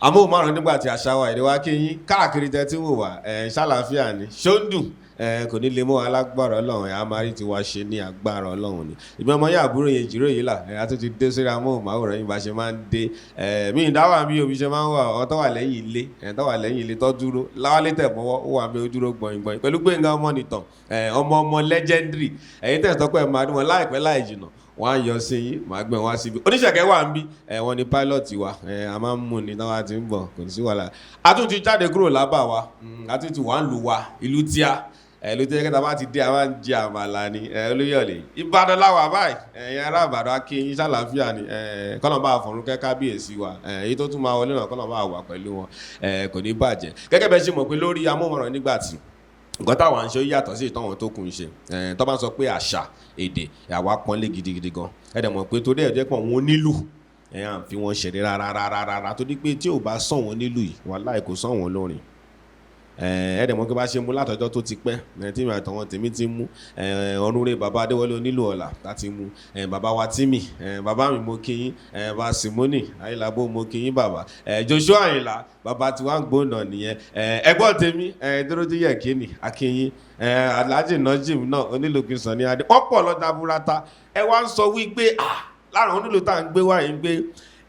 Amóhùnmáwòrán nígbà tí àṣà wa èdè wa kí yín káàkiri tẹ́ tí wò wá. Ẹ̀ ṣàlàáfíà ni ṣóńdù ẹ̀ kò ní lè mọ́ alágbára Ọlọ́run ẹ̀ a máa rí tiwa ṣe ní agbára Ọlọ́run ni. Ìgbọ́n ọmọ yẹn àbúrò yẹn jìrò yìí là ẹ̀ a tún ti dé sórí amóhùnmáwòrán yìí bá ṣe máa ń dé. Ẹ̀ mí ìdáwà mi òbí ṣe máa ń wà ọ tó wà lẹ́yìn ilé ẹ̀ tó wà lẹ́yìn ilé tó dúró láwálé tẹ̀ mọ́wọ́ ó wà mí ó dúró gbọ̀ngbọ̀n pẹ̀lú Gbénga Ọmọnìtàn ẹ̀ ọmọ ọmọ legendary. Ẹ̀yin tẹ̀ tọ́pẹ́ máa dún wọn láìpẹ́ láì jìnà, wọ́n á yọ sí yín, màá gbẹ̀ wọ́n á síbi. Oníṣẹ̀kẹ́ wà ń bí ẹ̀ wọ́n ní pilot wa ẹ̀ a máa ń mú ni táwa ti ń bọ̀, kò ní sí wàhálà. A tún ti jáde kúrò lábà wa, a tún ti wà ń lu wa ìlú tíá ẹ̀ ló tẹ́ kẹta bá ti dé, a máa ń jẹ àmàlà ni ẹ̀ Olúyọ̀lé Ìbàdàn láwà báyìí. Ẹ̀yin ará Ìbàdàn, a kí yín, ṣàlàáfíà ni. Ẹ̀ kọ́nà bá fọ̀run kẹ́ kábíyèsí wa, ẹ̀ èyí tó tún máa wọlé náà, kọ́nà bá wà pẹ̀lú wọn, ẹ̀ kò ní bàjẹ́. Gẹ́gẹ́ bẹ́ẹ̀ ṣe mọ̀ pé lórí amóhùnmáwòrán nígbà tí nǹkan táwọn ń ṣe ó yàtọ̀ sí ìtọ́wọ̀n tó kù ń ṣe. Tó bá ń sọ pé àṣà èdè àwa pọ́nlé gidigidi gan, ẹ dẹ̀ mọ̀ pé torí ẹ̀ jẹ́ pé àwọn onílù ẹ̀ à ń fi wọ́n ṣeré rárá rárá rárá, torí pé tí ò bá sàn wọ́n nílù yìí, wàláhì kò sàn wọ́n lórin. Ẹ dẹ̀ mọ̀ pé bá ṣe mú látọjọ́ tó ti pẹ́ tí mi àtàwọn tèmi ti mú ọ̀rúnrẹ́ bàbá Adéwọlé onílù ọ̀la láti mú bàbá wa Tímì, bàbá mi mo kí yín, bàbá Simoni Ayélabó mo kí yín, bàbá Joshua Àyìnlá, bàbá tiwa ń gbóná nìyẹn. Ẹgbọ́n tèmi dúró díyẹ̀ kíni akínyín, Alhaji Najim náà onílù sàn ní adé, wọ́n pọ̀ lọ́jà burata. Ẹ wá ń sọ wípé láàrin onílù tá à ń gbé wáyé ń gbé,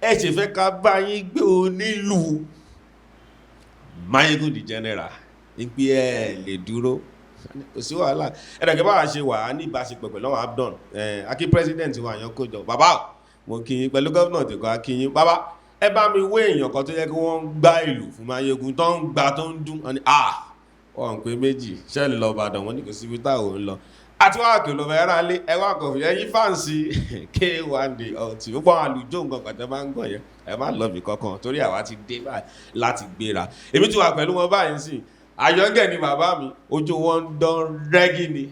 ẹ ṣe fẹ́ ká bá yín gbé onílù Mayegun the General ń pé ẹ lè dúró, kò sí wàhálà. Ẹ̀dàgẹ́ báwa ṣe wà á ní ìbáṣepọ̀ pẹ̀lú àwọn APDON, akí president wa àyàn kójọ, bàbá mo kí yín pẹ̀lú gómìnà tèkọ́, akí yín bàbá. Ẹ bá mi wé èèyàn kan tó yẹ kí wọ́n ń gbá ìlú fún Mayegun tó ń gbá tó ń dún wọn ni wọ́n ń pè méjì ṣẹ́ẹ̀lì lọ Ìbàdàn, wọn ní kò síbi táwọn ń lọ àti wọ́n àkè lọ fẹ́ rálé. Ẹ wá kọ̀ fún ẹ̀yin fans K1 The Ultimate, gbogbo àwọn àlùjọ nǹkan pàtẹ́ máa ń gbọ̀n yẹn, ẹ má lọ bì kankan torí àwa ti dé báyìí láti gbéra. Èmi ti wà pẹ̀lú wọn báyìí sí. Àyọ̀ǹgẹ̀ ni bàbá mi, ojú wọn ń dán rẹ́gí ni.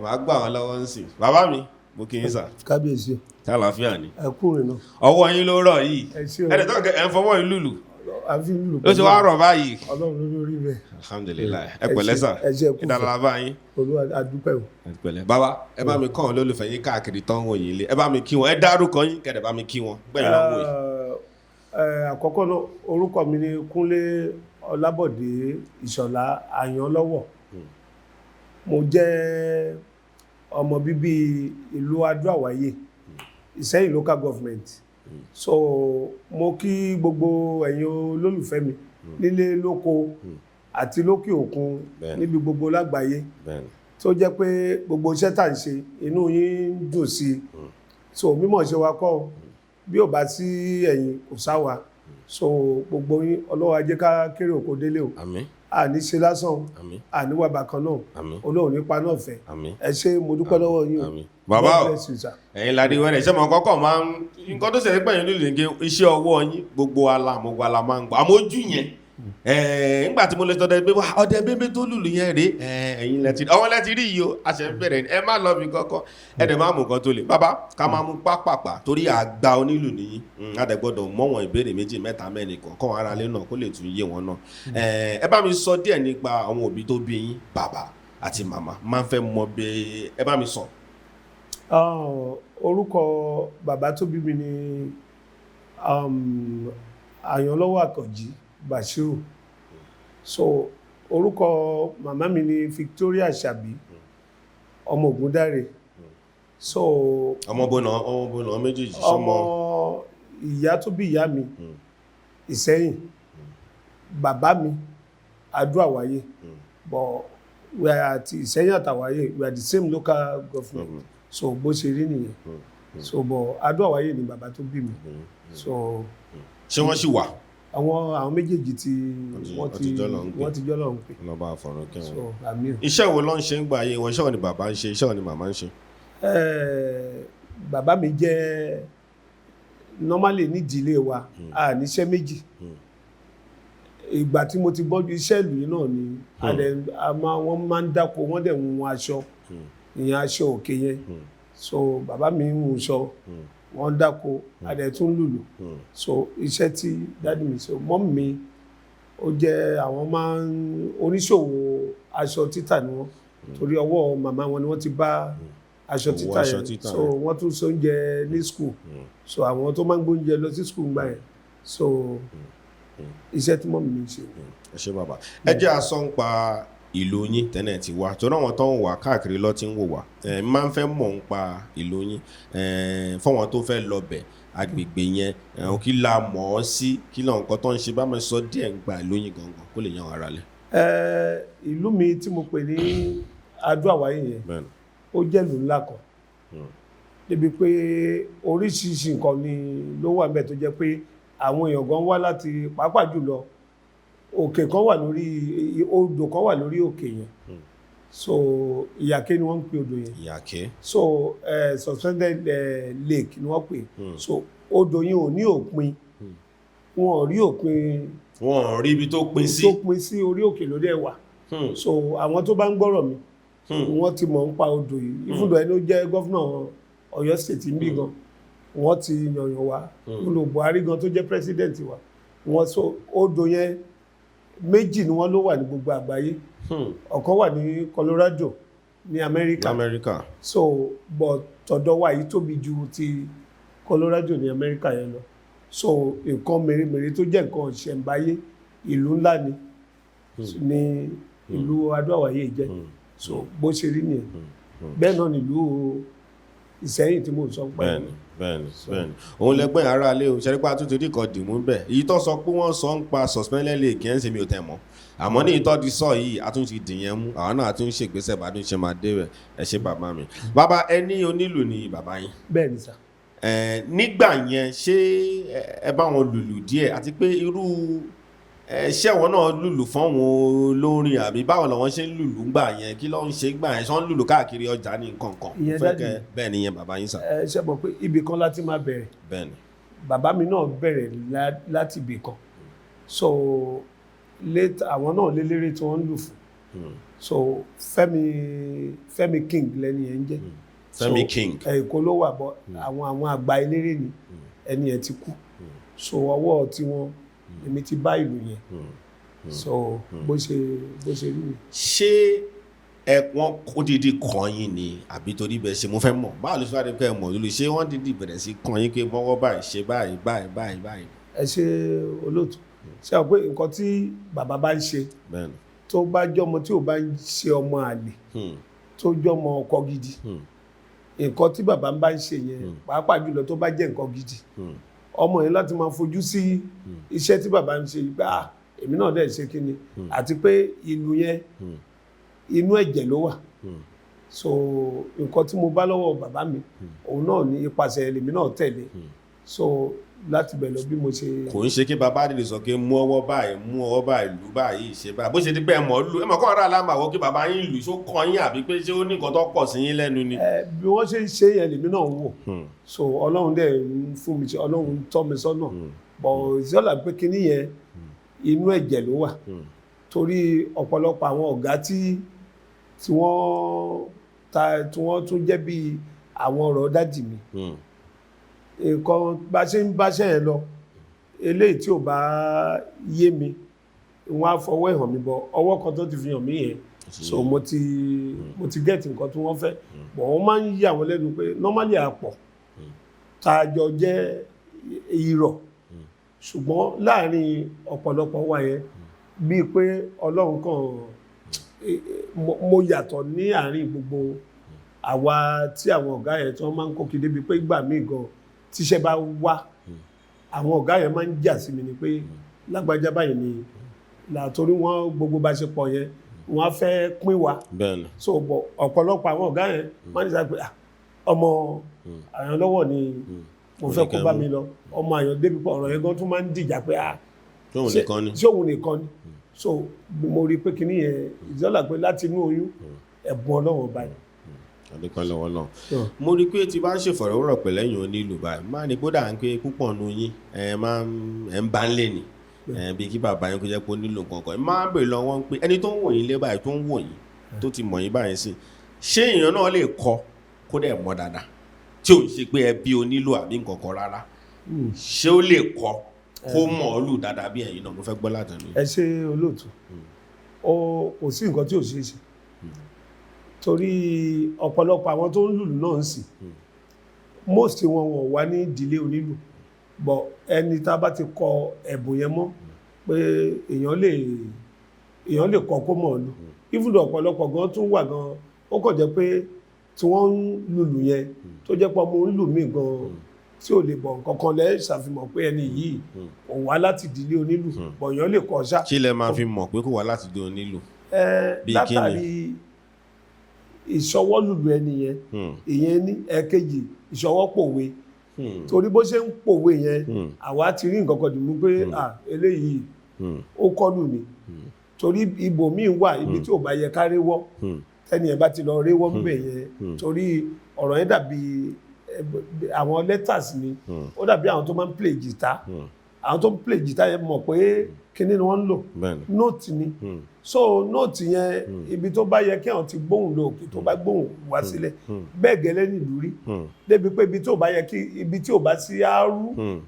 Màá gbà wọn lọ́wọ́ ń sìn. Bàbá mi, mo kí yín sà. Kábíyèsí. Tàlàáfíà ni? Ẹ kú rìn náà. Ọwọ́ yín ló rọ̀ yìí. Ẹ ṣé o. Ẹ̀ẹ́dẹ̀ tó ẹ̀ ń fọwọ́ yín lùlù. Àfi lùlù. Ló ti wá rọ̀ báyìí. Ọlọ́run ló lórí bẹ́ẹ̀. Alhamdulillahi, ẹ pẹ̀lẹ́ sà. Ẹ ṣé, ẹ kú. Ìdàlá bá yín. Olúwa, adúpẹ́ o. Ẹ pẹ̀lẹ́ bàbá. Ẹ bá mi kọ́ àwọn olólùfẹ́ yín káàkiri tó ń wò yín lé, ẹ bá mi kí wọn, ẹ dárúkọ yín kẹ́dẹ̀ bá mi kí wọn gbẹ̀yìn náà wò yìí. Àkọ́kọ́ náà, orúkọ mi ni Kúnlé Ọlábọ̀dé Ìṣọ̀lá Àyànlọ́wọ̀. Mo jẹ́ ọmọ bíbí ìlú Adó-Àwáyé, Ìsẹ́yìn Local Government. So mo kí gbogbo ẹ̀yin olólùfẹ́ mi nílé lóko àti lókè òkun, níbi gbogbo lágbàáyé, tó jẹ́ pé gbogbo iṣẹ́ tá à ń ṣe, inú yín ń dùn sí i. So mímọ̀ ṣe wa kọ́ o, bí ò bá sí ẹ̀yin, kò sáwa. So gbogbo yín, Ọlọ́wọ́ á jẹ́ ká kéré oko délé o. Àmín. Àní ṣe lásán o. Àmín. Àní wà bákan náà. Àmín. Olóhùn nípa náà fẹ́. Àmín. Ẹ ṣé, mo dúpẹ́ lọ́wọ́ yín o. Àmín. Bàbá God o. bless you, sir. Ẹ̀yin ládé wẹ́rẹ́ ṣé mo kọ́kọ́ máa ń nǹkan tó ṣẹlẹ̀ pẹ̀yìn nílùú ní iṣẹ́ ọwọ́ yín, gbogbo ala mo gbala máa ń gbọ́ àmọ́ ojú yẹn nígbà tí mo lè sọdẹ pé wá ọdẹ bébé tó lùlù yẹn rèé. Ẹ̀yin lẹ ti ọwọ́ lẹ ti rí yìí o, a ṣe ń bẹ̀rẹ̀ ni. Ẹ má lọ bí kọ́kọ́, ẹ dẹ̀ má mú nǹkan tó le bàbá, ká máa mú pápápá torí àgbà onílù nìyí. A dẹ̀ gbọ́dọ̀ mọ̀wọ̀n ìbéèrè méjì mẹ́ta mẹ́rin kan kọ́ ara lé náà kó lè tún yé wọn náà. Ẹ bá mi sọ díẹ̀ nípa àwọn òbí tó bí yín, bàbá àti màmá, máa ń fẹ́ mọ bẹ́ẹ̀, ẹ bá mi sọ. Orúkọ bàbá tó bí mi ni Àyànlọ́wọ́ Àkànjí Bashiru. So orúkọ màmá mi ni Victoria Ṣàbí ọmọ Ògúndáre. So Ọmọ bọ́nà, ọmọ bọ́nà méjèèjì ọmọ sọmọ? Ìyá tó bí ìyá mi, Ìsẹ́yìn. Bàbá mi, Adó Àwáyé, but we are àti Ìsẹ́yìn àtàwáyé, we are the same local government. So bó ṣe rí nìyẹn. So but Adó Àwáyé ni bàbá tó bí mi. So Ṣé wọ́n sì wà? Àwọn méjèèjì tí wọ́n Wọ́n ti ti jọ́ lọ́hùn pé. Wọ́n ti jọ́ lọ́hùn pé. Ọlọ́ba àfọ̀rọ̀ kẹwọn. So àmín o. Iṣẹ́ wo ló ń ṣe ń gba ayé wọn? Iṣẹ́ wo ni bàbá ń ṣe? Iṣẹ́ wo ni màmá ń ṣe? Bàbá mi jẹ́, normally nídìílé wa, a níṣẹ́ méjì. Ìgbà tí mo ti gbọ́jú, iṣẹ́ ìlú yìí náà ni. A dẹ̀ a máa wọ́n máa ń dáko, wọ́n dẹ̀ ń hun aṣọ, ìyẹn aṣọ òkè yẹn. So bàbá mi ń hun aṣọ. Wọ́n ń dáko, a dẹ̀ tún lùlù. So iṣẹ́ tí daddy mi ṣe. Mummy mi, ó jẹ́ àwọn máa ń oníṣòwò aṣọ títà ni wọ́n, torí ọwọ́ màmá wọn ni wọ́n ti bá aṣọ Òwò títà aṣọ yẹn. títà So yẹn. wọ́n tún ṣe oúnjẹ ní school. So àwọn tó máa ń gbóúnjẹ lọ sí school gbà yẹn. So iṣẹ́ tí mummy mi ṣe. Ẹ ṣé, bàbá. Ẹ jẹ́ a sọ nípa ìlú yín tẹ́lẹ̀ ti wá, torí àwọn tó ń wà káàkiri lọ ti ń wò wá, ẹ máa ń fẹ́ mọ̀ nípa ìlú yín, ẹ fọ́wọn tó fẹ́ lọ bẹ̀, agbègbè yẹn, ẹ kí la mọ̀ ọ́ sí, kí lọ nǹkan tó ń ṣe bá mi sọ díẹ̀ nípa ìlú yín gangan kó lè yan ara lẹ̀. Ẹ, ìlú mi tí mo pè ní Adó Àwáyé yẹn, ó jẹ́ ìlú ńlá kan débi pé oríṣiríṣi nǹkan ni ló wà níbẹ̀, tó jẹ́ pé àwọn èèyàn gan wá láti, pàápàá jùlọ òkè kan wà lórí odò kan wà lórí òkè yẹn. So Ìyàké ni wọ́n ń pè odò yẹn. Ìyàké. So suspended lake ni wọ́n pè. So odò yẹn ò ní òpin, wọn ò rí òpin. Wọn ò rí ibi tó pin sí. Tó pin sí, orí òkè ló dẹ̀ wà. So àwọn tó bá ń gbọ́rọ̀ mi, wọ́n ti mọ̀ nípa odò yìí. Ìfúndọ̀ ẹni ó jẹ́ governor Ọ̀yọ́ State ń bí gan, wọ́n ti yànyàn wá. Ìfúndọ̀ Buhari gan tó jẹ́ president wa, wọ́n. So odò yẹn, méjì ni wọ́n ló wà ní gbogbo àgbáyé. Ọ̀kan wà ní Colorado ní Amẹ́ríkà. Amẹ́ríkà. So but tọ̀dọ̀ wa yìí tóbi ju ti Colorado ní Amẹ́ríkà yẹn lọ. So nǹkan mèremère tó jẹ́ nǹkan ìṣẹ̀ǹbáyé, ìlú ńlá ni ní ìlú Adó Àwáyé jẹ́. So bó ṣe rí nìyẹn. Bẹ́ẹ̀ náà nílùú Ìsẹ́yìn tí mò ń sọ pẹ́. Bẹ́ẹ̀ni, òun lẹgbẹ́ ara lé o ṣẹ́rípá tó ti rí kan dìmú bẹ́ẹ̀. Èyí tó sọ pé wọ́n sọ nípa suspended lake yẹn ń ṣe mi ò tẹ̀ mọ́, àmọ́ ní ìtọ́ di sọ yìí, a tún ti dìyẹn mú, àwọn náà a tún ṣègbésẹ̀ bá tún ṣe máa dé rẹ̀. Ẹ ṣé, bàbá mi. Bàbá, ẹ ní onílù ni bàbá yín? Bẹ́ẹ̀ ni sà. Ẹ nígbà yẹn, ṣé ẹ bá wọn lùlù díẹ̀, àti pé irú ẹ ṣé àwọn náà lùlù fún àwọn olórin, àbí báwo làwọn ṣe ń lùlù ńgbà yẹn? Kí ló ń ṣe gbà yẹn? Ṣé wọ́n ń lùlù káàkiri ọjà ní nǹkan kan? Ìyẹn Fẹ́ daddy. Bẹ́ẹ̀ ni, ìyẹn bàbá yín sà. Ẹ ṣe mọ̀ pé ibì kan láti máa bẹ̀rẹ̀. Bẹ́ẹ̀ ni. Bàbá mi náà bẹ̀rẹ̀ láti ibì kan. So later àwọn náà lélẹ́rẹ́ tí wọ́n ń lù fún. So Fẹ́mi King lẹ́ni yẹn ń jẹ́. Fẹ́mi So, King. ẹ, Èkó ló wà bọ́ àwọn àgbà eléré ni. Ẹni yẹn ti kú. So ọwọ́ tiwọn èmi ti bá ìlú yẹn. So bó ṣe rí mi. Ṣé ẹ wọ́n kó dídí kàn yín ni, àbí torí bẹ́ẹ̀ ṣe, mo fẹ́ mọ̀ báwo ló ṣe wá dé pé ẹ mọ̀ lórí, ṣé wọ́n dídí bẹ̀rẹ̀ sí kàn yín pé mọ́wọ́ báyìí, ṣe báyìí báyìí báyìí báyìí? Ẹ ṣe, olóòtú. Ṣe àwọn pé nǹkan tí bàbá bá ń ṣe, Bẹ́ẹ̀ni. tó bá jọmọ tí ò bá ń ṣe ọmọ àlè, tó jọmọ ọkọ gidi, nǹkan tí bàbá ń bá ń ṣe yẹn, pàápàá jùlọ tó bá jẹ́ nǹkan gidi, ọmọ yẹn láti máa fojú sí iṣẹ́ tí bàbá ń ṣe gbà á, èmi náà dẹ̀ ṣe kíni. Àti pé ìlú yẹn, inú ẹ̀jẹ̀ ló wà. So nǹkan tí mo bá lọ́wọ́ bàbá mi, òun náà ní ipasẹ̀ lèmi náà tẹ̀lé. So láti bẹ̀ lọ bí mo ṣe. Kò ń ṣe kí bàbá dìde sọ pé mú ọwọ́ báyìí, mú ọwọ́ báyìí, lù báyìí, ṣe báyìí, bó ṣe di pé ẹ mọ̀ lù, ẹ mọ̀ kọ́ ọ̀rọ̀ aláǹbà wọ́n kí bàbá yín lù, ṣó kọ́ yín, àbí pé ṣé ó ní nǹkan tó pọ̀ sí yín lẹ́nu ni? Ẹ, bí wọ́n ṣe ń ṣe yẹn lèmi náà ń wò. So Ọlọ́run dẹ̀ ń fún mi ṣe, Ọlọ́run ń tọ́ mi sọ́nà bọ̀ ìṣọ́là pé kinní yẹn, inú ẹ̀jẹ̀ ló wà, torí ọ̀pọ̀lọpọ̀ àwọn ọ̀gá tí wọ́n ta, tí wọ́n tún jẹ́ bí àwọn ọ̀rọ̀ daddy mi, nǹkan bá ṣe ń báṣẹ́ yẹn lọ, eléyìí tí ò bá yé mi, wọ́n á fọwọ́ ẹ̀ hàn mí bọ̀. Ọwọ́ kan tó ti fi hàn mí yẹn, so mo ti get nǹkan tí wọ́n fẹ́ bọ̀. Wọ́n máa ń yí àwọn lẹ́nu pé normally àpọ̀ tá a jọ jẹ́ irọ́, ṣùgbọ́n láàrin ọ̀pọ̀lọpọ̀ wa yẹn, bíi pé Ọlọ́run kàn mo yàtọ̀ ní àárín gbogbo àwa tí àwọn ọ̀gá yẹn tí wọ́n máa ń kó kí, débi pé ìgbà míì gan tíṣẹ́ bá wá, àwọn ọ̀gá yẹn máa ń jà sí mi ni pé lágbájá báyìí ni làtorí wọn gbogbo bá ṣe pọ̀ yẹn, wọ́n á fẹ́ pín wa. So bọ̀ ọ̀pọ̀lọpọ̀ àwọn ọ̀gá yẹn máa ń sọ pé, "Ah, ọmọ Àyànlọ́wọ́ ni mo fẹ́ kó bá mi lọ, ọmọ Àyàn." Débi pé ọ̀rọ̀ yẹn gan tún máa ń dìjà pé, ah, Tóun nìkan ni. Ṣé òun nìkan ni? So mo rí i pé kinní yẹn ìjọba pé láti inú oyún, ẹ̀bùn Ọlọ́run ọba ni. Àdékọ́ lọ́wọ́ náà. Mo rí i pé tí bá ń ṣèfọ̀rọ̀wérọ̀ pẹ̀lẹ́yìn onílù báyìí, máa ní kódà ń pé púpọ̀ nu yín ẹ máa ń ẹ ń bá ń lé ni ẹ bí kí bàbá yín kó jẹ́ pé ó nílò nǹkan kan. Ẹ máa ń bèèrè lọ́wọ́ pé ẹni tó ń wò yín lé báyìí, tó ń wò yín, tó ti mọ̀ yín báyìí sí, ṣé èèyàn náà lè kọ́ kó dẹ̀ mọ̀ dáadáa? Tí ò ń ṣe pé ẹbí onílù àbí nǹkan kan rárá, ṣé ó lè kọ́ kó mọ̀ ọ́ lù dáadáa bí ẹ̀yin náà? Mo fẹ́ gbọ́ látẹnu yín. Ẹ ṣe, olóòtú. Ó kò sí nǹkan tí ò ṣeé ṣe, torí ọ̀pọ̀lọpọ̀ àwọn tó ń lùlù náà ń sìn, most wọn, wọ́n wà ní ìdílé onílù, but ẹni tá a bá ti kọ ẹ̀bùn yẹn mọ́ pé èèyàn lè kọ́ kó mọ̀ ọ́ lù. Even though ọ̀pọ̀lọpọ̀ gan tún wà gan, ó kàn jẹ́ pé tí wọ́n ń lùlù yẹn, tó jẹ́ pé ọmọ ń lù míì gan tí ò lè bọ̀ nǹkan kan lẹ́ ṣàfihàn pé ẹni yìí kò wá láti ìdílé onílù, but èèyàn lè kọ́ ṣá. Kí lẹ máa fi mọ̀ pé kò wá láti dé onílù? Bíi kí ni? Látàrí ìṣọwọ́lùlù ẹni yẹn. Ìyẹn ní ẹ̀ẹ̀kejì, ìṣọwọ́ pòwe, torí bó ṣe ń pòwe yẹn, àwa ti rí nǹkan kan dì mú pé, ah, eléyìí ó kọ́lù ni, torí ibòmíì wà, ibi tí ò bá yẹ ká réwọ́, tẹ́ni ẹ̀ bá ti lọ réwọ́ ńbẹ̀ yẹn, torí ọ̀rọ̀ yẹn dàbí àwọn letters ni. Ó dàbí àwọn tó máa ń play guitar. Àwọn tó ń play guitar yẹn mọ̀ pé kíní ni wọ́n ń lò, note ni. So note yẹn, ibi tó bá yẹ kí àwọn ti gbóhùn lọ òkè, tó bá gbóhùn wá sílẹ̀, bẹ́ẹ̀ gẹ́lẹ́ nílùú rí, débi pé ibi tó bá yẹ kí, ibi tí ò bá sí àárú,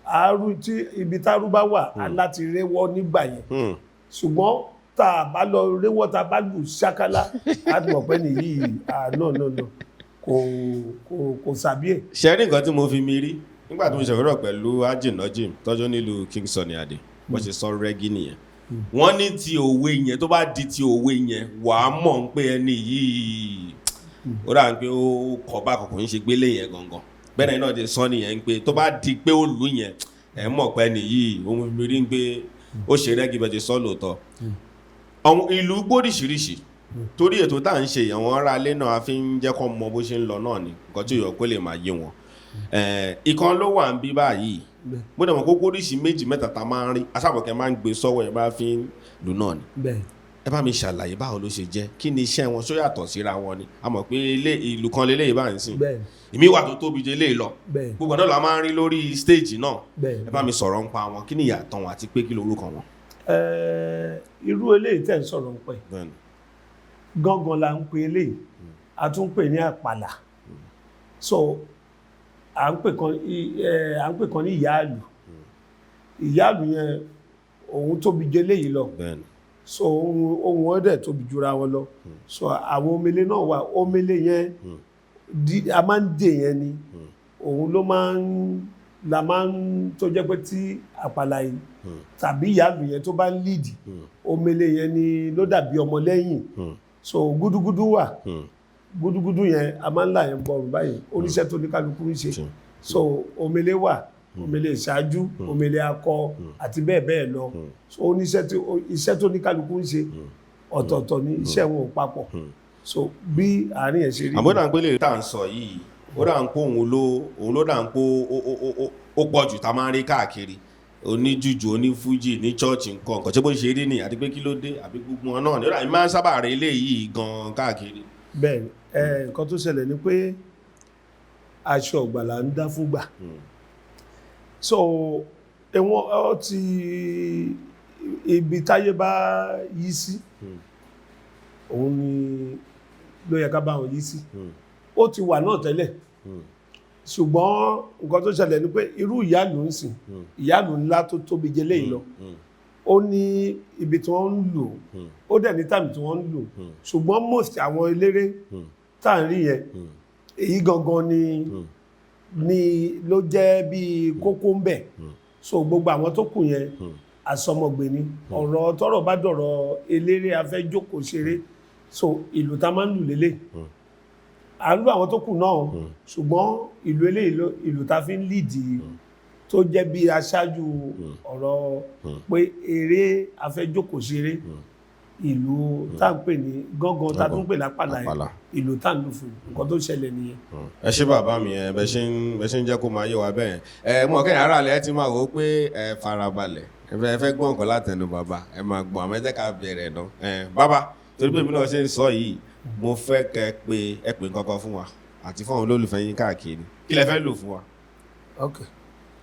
àárú tí ibi tárú bá wà á láti réwọ́ nígbà yẹn. Ṣùgbọ́n tá a bá lọ réwọ́, tá a bá lù ṣákálá, á ti mọ̀ pé nìyí, ah, no, no, no, kò sàbí ẹ̀. Ṣe rí nǹkan tí mo fi mi rí nígbà tí mo ṣèwérọ̀ pẹ̀lú Ajínàjìm tọ́jú nílùú King Sunny Adé, bó ṣe sọ rẹ́gí nìyẹn. Wọ́n ní ti òwe yẹn, tó bá di ti òwe yẹn, wàá mọ̀ ń pé ẹni yìí, ó dà ń pé ó kọ́ bá kọ̀ọ̀kan ń ṣe gbélé yẹn gangan. Bẹ́ẹ̀ náà ti sọ nìyẹn pé tó bá di pé ó lù yẹn, ẹ̀ mọ̀ pé ẹni yìí, òun fi mi rí pé ó ṣe rẹ́gí bẹ́ẹ̀ ti sọ lóòótọ́. Àwọn ìlú gbóríṣiríṣi, torí ètò tá à ń ṣe, àwọn aráalé náà a fi ń jẹ́ kó mọ bó ṣe ń lọ náà ni, nǹkan tí yóò kó lè máa yé wọn. Ìkan ló wà ń bí báyìí. Bó dẹ̀ mọ̀ kó oríṣi méjì mẹ́ta tá a máa ń rí, asábọ̀kẹ́ máa ń gbé sọ́wọ́ ẹ̀ bá fi ń lù náà ni. Ẹ bá mi ṣàlàyé báwo ló ṣe jẹ́, kí ni iṣẹ́ wọn, ṣó yàtọ̀ síra wọn ni? A mọ̀ pé ilé ìlú kan lélẹ́yìí bá ń sìn, ìmí wà tó tóbi jù eléyìí lọ. Gbogbo náà la máa ń rí lórí stage náà. Ẹ bá mi sọ̀rọ̀ nípa wọn, kí ni ìyàtọ̀ wọn àti pé kí lorúkọ wọn? Irú eléyìí tẹ̀ ń sọ̀rọ̀ ń pẹ̀, gángan la ń pè eléyìí, a tún ń pè ní àpàlà. So à ń pè kan ní ìyáàlù. Ìyáàlù yẹn, òun tóbi jù eléyìí lọ. So ohun wọn dẹ̀ tóbi jura wọn lọ. So àwọn omele náà wà. Omele yẹn, a máa ń dè yẹn ni. Òun ló máa ń la máa ń tó jẹ́ pé tí àpàlà yìí tàbí ìyáàlù yẹn tó bá ń lead, omele yẹn ni ló dàbí ọmọ lẹ́yìn. So gúdúgúdú wà. Gúdúgúdú yẹn, a máa ń là yẹn bọ̀rùn báyìí, oníṣẹ́ tó ní kálukú ń ṣe. So omele wà, omele ìṣáájú, omele akọ àti bẹ́ẹ̀ bẹ́ẹ̀ lọ. So oníṣẹ́ tí iṣẹ́ tó ní kálukú ń ṣe ọ̀tọ̀ọ̀tọ̀ ni iṣẹ́ wọn ò papọ̀. So bí àárín ẹ̀ ṣe rí. Àmọ́ dà ń pé lè tá à ń sọ yìí, ó dà ń pé òun ló dà ń pé ó pọ̀ jù tá a máa ń rí káàkiri, oníjùjù, onífújì, ní chọ́ọ̀chì, nǹkan nǹkan tí bó ṣe rí nìyí, àti pé kí ló dé, àbí gbogbo wọn náà ni ó dà ń máa ń sábà rí eléyìí gan káàkiri? Bẹ́ẹ̀ ni. Nǹkan tó ṣẹlẹ̀ ni pé aṣọ ọ̀gbàlà ń dá fúngbà. So ẹ̀wọ̀n ọ ti ibi táyé bá yí sí, òun ni ló yẹ ká bá wọn yí sí. Ó ti wà náà tẹ́lẹ̀, ṣùgbọ́n nǹkan tó ṣẹlẹ̀ ni pé irú ìyálù ń sìn, ìyálù ńlá tó tóbi jẹ léyìí lọ, ó ní ibi tí wọ́n ń lò, ó dẹ̀ ní time tí wọ́n ń lò. Ṣùgbọ́n most àwọn eléré tá à ń rí yẹn, èyí gangan ni ló jẹ́ bí kókó ń bẹ̀. So gbogbo àwọn tó kù yẹn, àsọmọgbè ni. Ọ̀rọ̀ tọ́rọ̀ bá dọ̀rọ̀ eléré afẹ́ jókòó ṣeré, so ìlú tá máa ń lù lélẹ̀, à ń lù àwọn tó kù náà, ṣùgbọ́n ìlú eléyìí ìlú tá fi ń lead, tó jẹ́ bí aṣáájú ọ̀rọ̀ pé eré afẹ́ jókòó ṣeré, ìlú tá à ń pè ní gángan, tá a tún ń pè lápàlà yẹn, Àpàlà. ìlú tá à ń lù fún nǹkan tó ṣẹlẹ̀ nìyẹn. Ẹ ṣé bàbá mi, ẹ bẹ ṣe ń jẹ́ kó máa yé wa bẹ́ẹ̀. Ẹ mọ̀ kẹ́yìn ara rẹ̀ ti máa wò ó pé ẹ farabalẹ̀, ẹ fẹ́ gbọ́ nǹkan látẹnu bàbá, ẹ máa gbọ́. Àmọ́ ẹ jẹ́ ká bẹ̀rẹ̀ ná. Ẹ bàbá, torí pé èmi náà ṣe ń sọ yìí, mo fẹ́ kẹ́ pé ẹ pè nǹkan kan fún wa àti fún àwọn olólùfẹ́ yín káàkiri. Kí lẹ fẹ́ lò fún wa? Ok,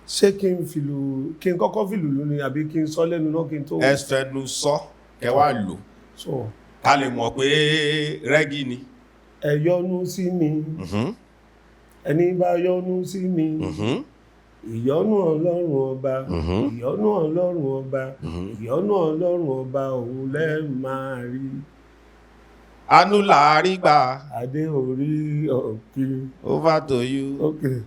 ṣé kí n fìlù, kí n kọ́kọ́ fìlù lù ni, àbí kí n sọ lẹ́nu náà kí n tó? Ẹ fẹnu sọ, kẹ́ wá lò, so ká lè mọ̀ pé rẹ́gí ni. Ẹ yọ́nú sí mi. Ẹni bá yọ́nú sí mi, ìyọ́nú Ọlọ́run Ọba, ìyọ́nú Ọlọ́run Ọba, ìyọ́nú Ọlọ́run Ọba, òun lẹ́ máa rí. Àánú làárí gbà. Adé orí ọ̀kìn. Over to you. Okay.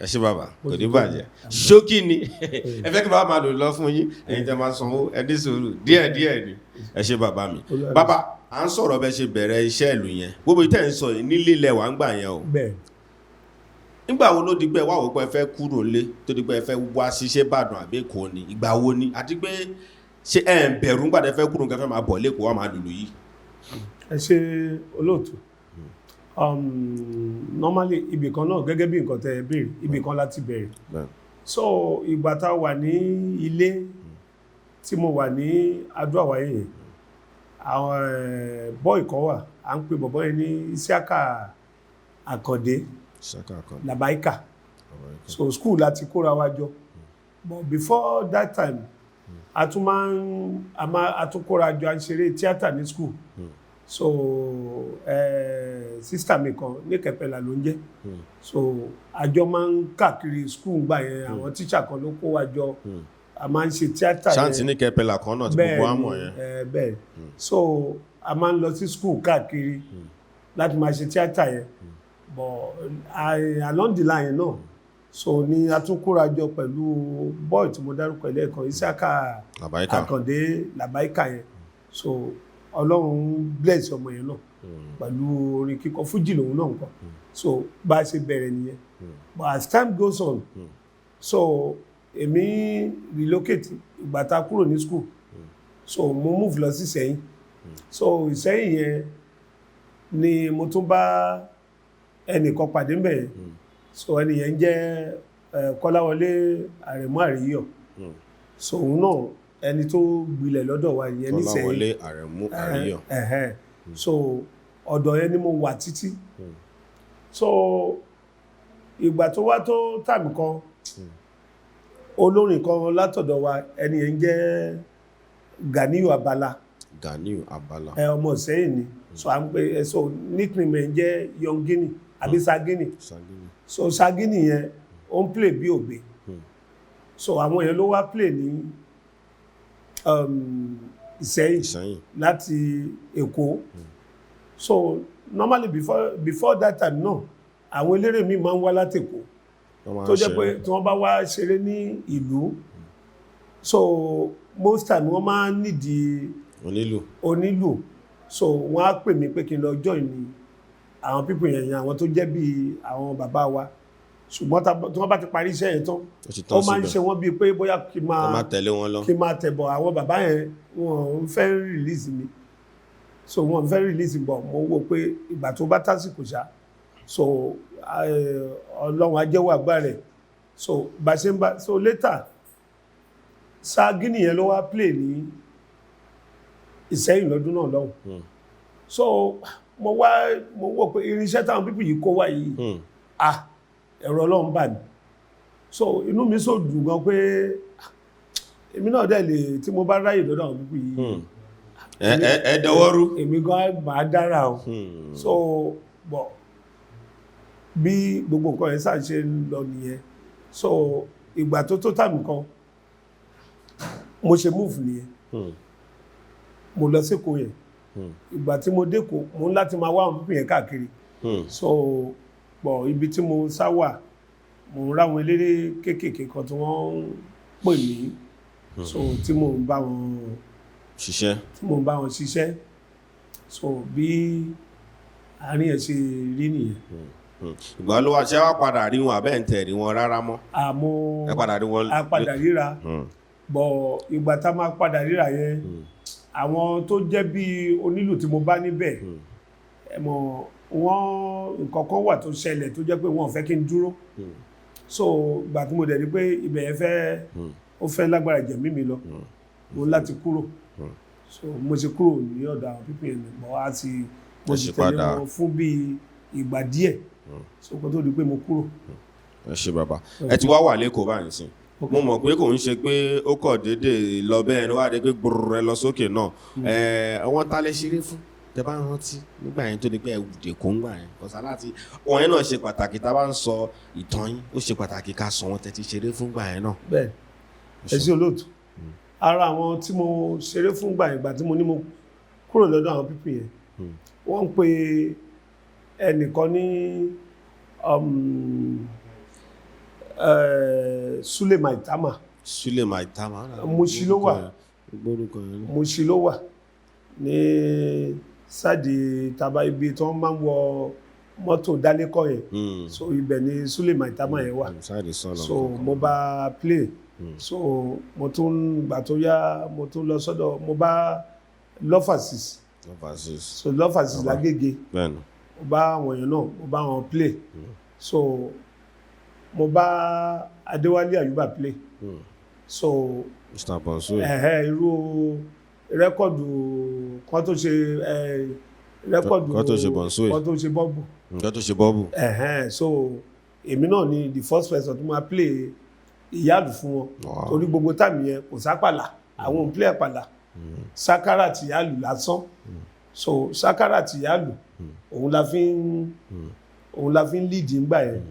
Ẹ ṣé bàbá, kò ní bàjẹ́. Ṣókí ni ẹ fẹ́ kí bàbá máa lò lọ fún yín. Ẹ̀yin tẹ́ máa sanwó, ẹ ní sùúrù díẹ̀ díẹ̀ ni. Ẹ ṣé bàbá mi. Bàbá, à ń sọ̀rọ̀ bẹ́ẹ̀ ṣe bẹ̀rẹ̀ iṣẹ́ ìlú yẹn, gbogbo ìtẹ̀ ń sọ yìí nílé ilẹ̀ wà ń gbà yẹn o. Bẹ́ẹ̀. Nígbà wo ló di pé wá wò pé ẹ fẹ́ kúrò lé, tó di pé ẹ fẹ́ wá ṣiṣẹ́ Ìbàdàn àbí Èkó ni? Ìgbà wo ni? Àti pé ṣé ẹ ń bẹ̀rù ńgbà tẹ́ fẹ́ kúrò nǹkan fẹ́ máa bọ̀ lẹ́kọ̀ọ́ wá máa lùlù yìí? Ẹ ṣe, olóòtú. Normally, ibì kan náà, gẹ́gẹ́ bí nǹkan tẹ́ ẹ béèrè, ibì kan láti bẹ̀rẹ̀. So ìgbà tá a wà ní ilé tí mo wà ní Adó Àwáyé yẹn, àwọn boy kan wà, à ń pè bọ̀bọ́ yẹn ní Isiaka Àkàndé Làbáìkà. So school láti kóra wa jọ, but before that time, a tún máa ń a máa a tún kóra jọ, à ń ṣeré tíátà ní school. So sister mi kan ní Kẹpẹlà ló ń jẹ́. So àjọ máa ń káàkiri school gbà yẹn, àwọn tíṣà kan ló kó wa jọ, a máa ń ṣe tíátà yẹn. Ṣáǹtì ní Kẹpẹlà kan náà tí gbogbo wa mọ̀ yẹn. Bẹ́ẹ̀. So a máa ń lọ sí school káàkiri láti máa ṣe tíátà yẹn, but along the line náà, so ni a tún kóra jọ pẹ̀lú boy tí mo dárúkọ lẹ́ẹ̀kan, Isiaka Làbáìkà. Àkàndé Làbáìkà yẹn. So Ọlọ́run bless ọmọ yẹn náà pẹ̀lú orin kíkọ, fújì lòun náà ń kọ. So bá a ṣe bẹ̀rẹ̀ nìyẹn. But as time goes on, so èmi relocate. Ìgbà tá a kúrò ní school, so mo move lọ sí Ìsẹ́yìn. So Ìsẹ́yìn yẹn ni mo tún bá ẹnìkan pàdé ńbẹ̀ yẹn. So ẹni yẹn ń jẹ́ Kọ́láwọlé Àrẹ̀mú Àríyọ̀. So òun náà, ẹni tó gbilẹ̀ lọ́dọ̀ wa yẹn nísẹ̀yìn. Kọ́láwọlé Àrẹ̀mú Àríyọ̀. Ẹ̀hẹ́n. So ọ̀dọ̀ yẹn ni mo wà títí. So ìgbà tó wá tó tàbí kan, olórin kan látọ̀dọ̀ wa, ẹni yẹn ń jẹ́ Ganiyu Abala. Ganiyu Abala. Ẹ ọmọ Ìsẹ́yìn ni. So à ń pè ẹ, so nickname ẹ̀ ń jẹ́ Yongini àbí Sagini. Sagini. So Sagini yẹn, ó ń play bí ògbé. So àwọn yẹn ló wá play ní Ìsẹ́yìn Ìsẹ́yìn. láti Èkó. So normally, before that time náà, àwọn eléré mi máa ń wá láti Èkó Wọ́n máa tó ń jẹ́ pé ṣeré. tí wọ́n bá wá ṣeré ní ìlú, so most time wọ́n máa ń nídìí onílù. Onílù. So wọ́n á pè mí pé kí n lọ join ní àwọn people yẹn yẹn, àwọn tó jẹ́ bíi àwọn bàbá wa. Ṣùgbọ́n tí wọ́n bá ti parí iṣẹ́ yẹn tán, Ó ti tán ó máa ń síbẹ̀. ṣe wọ́n bíi pé bóyá kí n Ẹ máa má tẹ̀lé wọn lọ. kí n máa tẹ̀bọ̀. Àwọn bàbá yẹn, wọn ń fẹ́ release mi, so wọn ń fẹ́ release mi, bọ̀ mo wò pé ìgbà tó bá tásìkò ṣá, so Ọlọ́run á jẹ́wọ́ agbára rẹ̀. So bá ṣe ń bá, so later, Sagini yẹn ló wá play ní Ìsẹ́yìn lọ́dún náà lọ́hùn. So mo wá, mo wò pé irinṣẹ́ táwọn people yìí kó wá yìí, ah, ẹ̀rọ Ọlọ́run bà mí. So inú mi so dùn gan pé ah, èmi náà dẹ̀ lè, tí mo bá ráyè lọ́dọ̀ àwọn people yìí, Ẹ dọwọ́rú. Èmi gan máa dára o. So bọ̀ bí gbogbo nǹkan yẹn sáà ṣe ń lọ nìyẹn. So ìgbà tó tó tàbí kan, mo ṣe move nìyẹn. Mo lọ sékòó yẹn. Ìgbà tí mo dékòó, mo ń láti máa wá àwọn people yẹn káàkiri. So bọ̀ ibi tí mo sá wà, mo ń ráwọn eléré kéékèèké kan tí wọ́n ń pè mí, so tí mo ń bá wọn ṣiṣẹ́. tí mo ń bá wọn ṣiṣẹ́. So bí àárín ẹ̀ ṣe rí nìyẹn. Ìgbà ló wá ṣé wá padà rí wọn àbẹ́ ń tẹ̀ rí wọn rárá mọ́? Àmọ́ Ẹ padà rí wọn. A padà ríra bọ̀. Ìgbà tá a máa padà ríra yẹn, àwọn tó jẹ́ bí onílù tí mo bá níbẹ̀, Ẹ mọ̀, wọ́n nǹkan kan wà tó ṣẹlẹ̀ tó jẹ́ pé wọ́n ò fẹ́ kí n dúró. So ìgbà tí mo dẹ̀ rí pé ibẹ̀ yẹn fẹ́, ó fẹ́ lágbára jẹ̀mí mi lọ, mo ní láti kúrò. So mo ṣe kúrò ní ọ̀dọ̀ àwọn people yẹn mọ̀ á ti mo Ẹ sì ṣì tẹ̀lé padà. wọn fún bí ìgbà díẹ̀, so kó tó di pé mo kúrò. Ẹ ṣe, bàbá. Ẹ ti wá wà lẹ́kọ̀ọ́ báyìí sìn. Mo mọ̀ pé kò ń ṣe pé ó kọ̀ déédéé lọ bẹ́ẹ̀ ni wá dé pé gbòòrò rẹ lọ sókè náà. Ẹ àwọn tá lẹ ṣeré fún, tẹ bá rántí nígbà yẹn, tó di pé ẹ wùdè kó ń gbà yẹn kọsà láti wọn yẹn náà ṣe pàtàkì. Tá a bá ń sọ ìtàn yín, ó ṣe pàtàkì ká sọ wọn tẹ ti ṣeré fún gbà yẹn náà. Bẹ́ẹ̀, ẹ sí, olóòtú. Ara àwọn tí mo ṣeré fún gbà ìgbà tí mo ní mo kúrò lọ́dọ̀ àwọn people yẹn, wọ́n ń pe ẹnìkan ní Sule Maitama. Sule Maitama. Mushin ló wà. Gbórúkọ yẹn. Mushin ló wà ní sáàdì taba, ibi tí wọ́n máa ń wọ mọ́tò dálékọ̀ yẹn. So ibẹ̀ ni Sule Maitama yẹn wà. Sáàdì sọlọ. So mo bá play. So mo tún gbà tó yá, mo tún lọ sọ́dọ̀, mo bá Lọ́fàsìs. Lọ́fàsìs. So Lọ́fàsìs lágége. Bẹ́ẹ̀ni. Mo bá àwọn èèyàn náà, mo bá wọn play. So mo bá Adéwálé Àyùbá play. So Mr Bonsu. Ẹ̀hẹ́, irú record kan tó ṣe record Kan tó ṣe Bonsu. kan tó ṣe bọ́ọ̀bù. Nǹkan tó ṣe bọ́ọ̀bù. Ẹ̀hẹ́n, so èmi náà ni the first person tó máa play ìyáàlù fún wọn. Torí gbogbo time yẹn kò sápàlà, àwọn ò ń play àpàlà, sákárà àti ìyáàlù lásán. So sákárà àti ìyáàlù, òun la fi ń lead ńgbà yẹn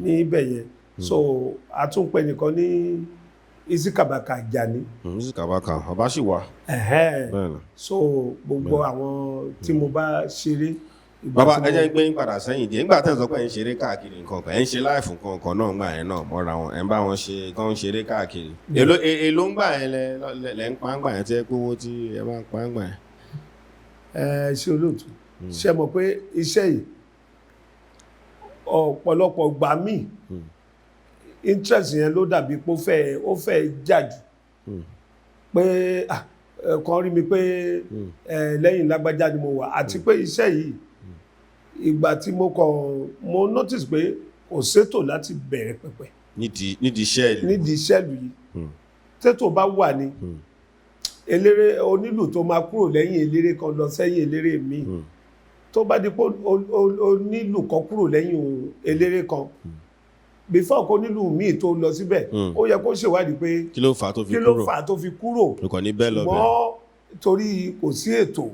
níbẹ̀ yẹn. So àtúnpẹ nìkan ní Isikabaka Ajani. Music Kabaka ọba sì wà. Ẹ̀hẹ́n. Bẹ́ẹ̀ni. So gbogbo àwọn tí mo bá ṣeré ìgbà Bàbá, tí ẹ jẹ́ gbé yín padà sẹ́yìn díẹ̀. Nígbà tẹ́ ẹ sọ pé ẹ̀ ń ṣeré káàkiri nǹkan kan, ẹ̀ ń ṣe live nǹkan kan náà ńgbà yẹn náà mọ́ra wọn, ẹ̀ ń bá wọn ṣe tó ń ṣeré káàkiri. Èló ń gbà yẹn lẹ ń pa ń gbà yẹn tí ẹ pé owó tí ẹ máa ń pa ń gbà yẹn? Ẹ ṣe, olóòtú. Ṣe mọ̀ pé iṣẹ́ yìí, ọ̀pọ̀lọpọ̀ gbà míì, interest yẹn ló dàbí pé ó fẹ́ jà jù, pé ah, ẹ kàn rí mi pé lẹ́yìn lágbájá ni mo wà. Àti pé iṣẹ́ yìí, ìgbà tí mo kàn mo notice pé kò sétò láti bẹ̀rẹ̀ pẹ̀pẹ̀ Nídìí iṣẹ́ ìlú. Nídìí iṣẹ́ ìlú yìí, tètò bá wà ní eléré onílù tó máa kúrò lẹ́yìn eléré kan lọ sẹ́yìn eléré míì, tó bá di pé onílù kan kúrò lẹ́yìn eléré kan, before kó nílù míì tó lọ síbẹ̀, ó yẹ kó ṣèwádìí pé Kí ló fà á tó fi kí ló kúrò? fà á tó fi kúrò. Kò ní bẹ́ẹ̀ lọ bẹ́ẹ̀. Ṣùgbọ́n torí kò sí ètò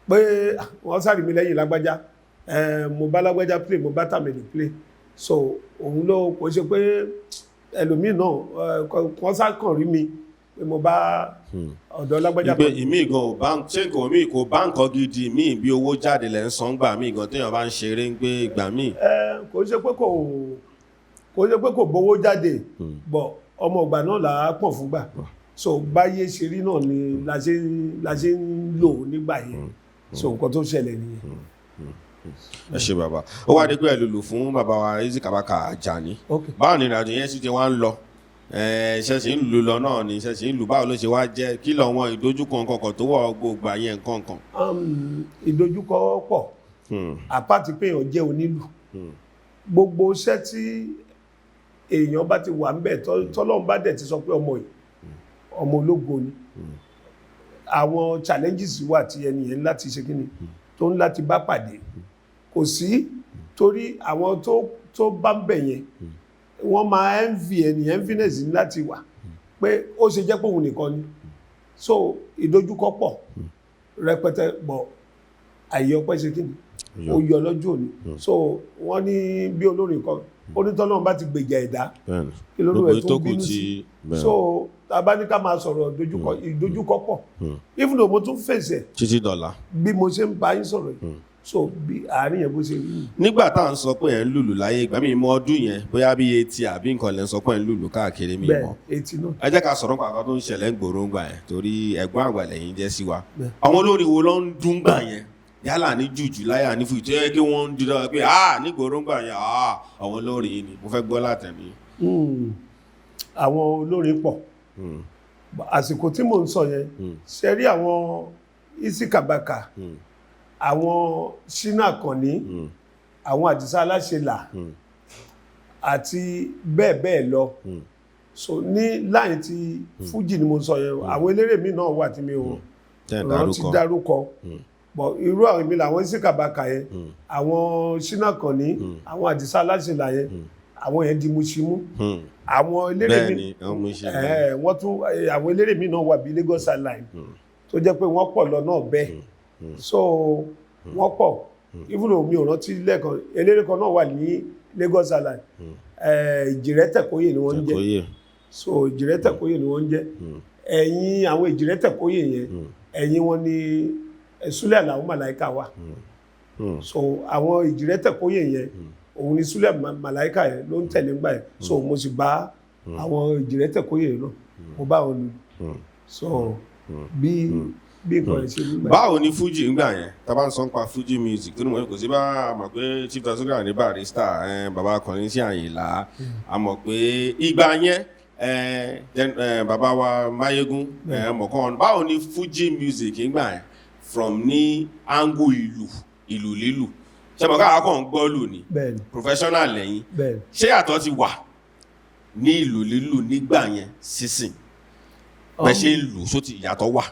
pé ah, wọ́n sáré mi lẹ́yìn lágbájá, mo bá lágbájá play, mo bá tàmẹ̀dù play, so òun ló kò ṣe pé ẹlòmíì náà kàn sá kàn rí mi pé mo bá ọ̀dọ̀ lágbájá Ìgbé kan. ìmí gan ò bá ṣé nǹkan míì kò bá nǹkan gidi míì bí owó jáde lẹ́ ń san gbà míì gan téèyàn bá ń ṣeré ń gbé ìgbà míì. Kò ṣe pé kò bówó jáde bọ̀, ọmọ ìgbà náà là á pọ̀ fúngbà. So báyé ṣe rí náà ni la ṣe ń lò nígbà yẹn. So nǹkan tó ṣẹlẹ̀ nìyẹn. Ẹ ṣe, bàbá. Ó wá dé pé ẹ lùlù fún bàbá wa Easy Kabaka Ajani. Báwo ni ìrìnàjò yẹn sì ti wá ń lọ? Ṣe sì ń lù lọ náà ni? Ṣe sì ń lù? Báwo ló ṣe wá jẹ́? Kí lọ wọn ìdojúkọ nǹkan tó wọ̀ gbogbo àyẹn nǹkan kan? Ìdojúkọ pọ̀. Àpáti pé èèyàn jẹ́ onílù, gbogbo iṣẹ́ tí èèyàn bá ti wà ńbẹ̀, tọ́lọ́run bá dẹ̀ ti sọ pé ọmọ yìí, ọmọ ológo ni, àwọn challenges wà tí ẹni yẹn láti ṣe kíni tó ń láti bá pàdé. Kò sí torí àwọn tó bá ń bẹ̀ yẹn, wọ́n máa envy ẹni, enviness ní láti wà pé ó ṣe jẹ́ pé òun nìkan ni. So ìdojúkọ pọ̀ rẹpẹtẹ bọ̀, àyè ọpẹ́ ṣe kíni ó yọ lọ́jọ́ òní. So wọ́n ní bí olórin kan ó ní tọ́lọ́run bá ti gbèjà ẹ̀dá, kí lóru ẹ̀ tó Gbogbo tó kù bínú ti sí. So tá a bá ní ká máa sọ̀rọ̀ dojúkọ, ìdojúkọ pọ̀, even though mo tún fèsì ẹ̀ Títí dọ̀la. bí mo ṣe ń bá yín sọ̀rọ̀ yìí. So bí àárín yẹn bó ṣe rí nìyí. Nígbà tá à ń sọ pé ẹ̀ ń lùlù láyé ìgbà mi mọ ọdún yẹn, bóyá bí etí àbí nǹkan lẹ́ ń sọ pé ẹ̀ ń lùlù káàkiri mi Bẹ́ẹ̀, mọ́. etí náà. Ẹ jẹ́ ká sọ̀rọ̀ nípa nǹkan tó ń ṣẹlẹ̀ ń gbòòrò ń gbà yẹn, torí ẹ̀gbọ́n àgbà lẹ́yìn jẹ́ sí wa. Àwọn olórin wo ló ń dún gbà yẹn, yálà ní jùjù láyà ní fújì, tó yẹ kí wọ́n ń dún dára pé ah, ní gbòòrò ń gbà yẹn, ah, àwọn olórin yìí ni mo fẹ́ gbọ́ látẹ̀mí? Àwọn olórin pọ̀. Àsìkò tí mò ń sọ yẹn, ṣe rí àwọn Easy Kabaka, Àwọn Ṣínà Àkànní, àwọn Àdìsá Aláṣẹlà àti bẹ́ẹ̀ bẹ́ẹ̀ lọ. So ní láyìn tí fújì ni mo sọ yẹn. Àwọn eléré mi náà wà tí mi ò Tẹ́ ẹ̀ rántí dárúkọ. Dárúkọ bọ̀, irú àwọn èmi làwọn Síkàbàkà yẹn, àwọn Ṣínà Àkànní, àwọn Àdìsá Aláṣẹlà yẹn, àwọn yẹn di Mushin mú. Àwọn eléré Bẹ́ẹ̀ mi ni, wọ́n mú iṣẹ́. Wọ́n tún àwọn eléré mi náà wà bíi Lagos Island tó jẹ́ pé wọ́n pọ̀ lọ náà bẹ́ẹ̀. So wọ́n pọ̀, even though mi ò rántí lẹ́ẹ̀kan. Eléré kan náà wà ní Lagos Island, Ìjìrẹ́ Tẹ̀kóyè ni wọ́n ń jẹ́. Tẹ̀kóyè. So Ìjìrẹ́ Tẹ̀kóyè ni wọ́n ń jẹ́. Ẹ̀yìn àwọn Ìjìrẹ́ Tẹ̀kóyè yẹn, ẹ̀yìn wọn ni Súlẹ̀ Àlàó Màláìka wà. So àwọn Ìjìrẹ́ Tẹ̀kóyè yẹn, òun ni Súlẹ̀ Màláìka yẹn ló ń tẹ̀lé ńgbà yẹn. So mo sì bá àwọn Ìjìrẹ́ Tẹ̀kóyè yẹn náà, mo bá wọn lù. So bí nǹkan yẹn ṣe nígbà yẹn. Báwo ni fuji ńgbà yẹn? Tá a bá ń sọ nípa fuji music tó ní mọ̀, kò sí bá a mọ̀ pé Chief Taye Sikiru ní Barrister, bàbá Kollington Àyìnlá, a mọ̀ pé ìgbà yẹn, then, bàbá wa Máyégún, mọ̀kàn. Báwo ni fuji music ńgbà yẹn from ní angle ìlù lílù? Ṣé mo káà kàn ń gbọ́ lù ni? Bẹ́ẹ̀ni. Professional lẹ́yìn. Bẹ́ẹ̀ni. Ṣé yàtọ̀ ti wà ní ìlù lílù nígbà yẹn sísìn bẹ́ẹ̀ ṣe ń lù só ti ìyàtọ̀ wà?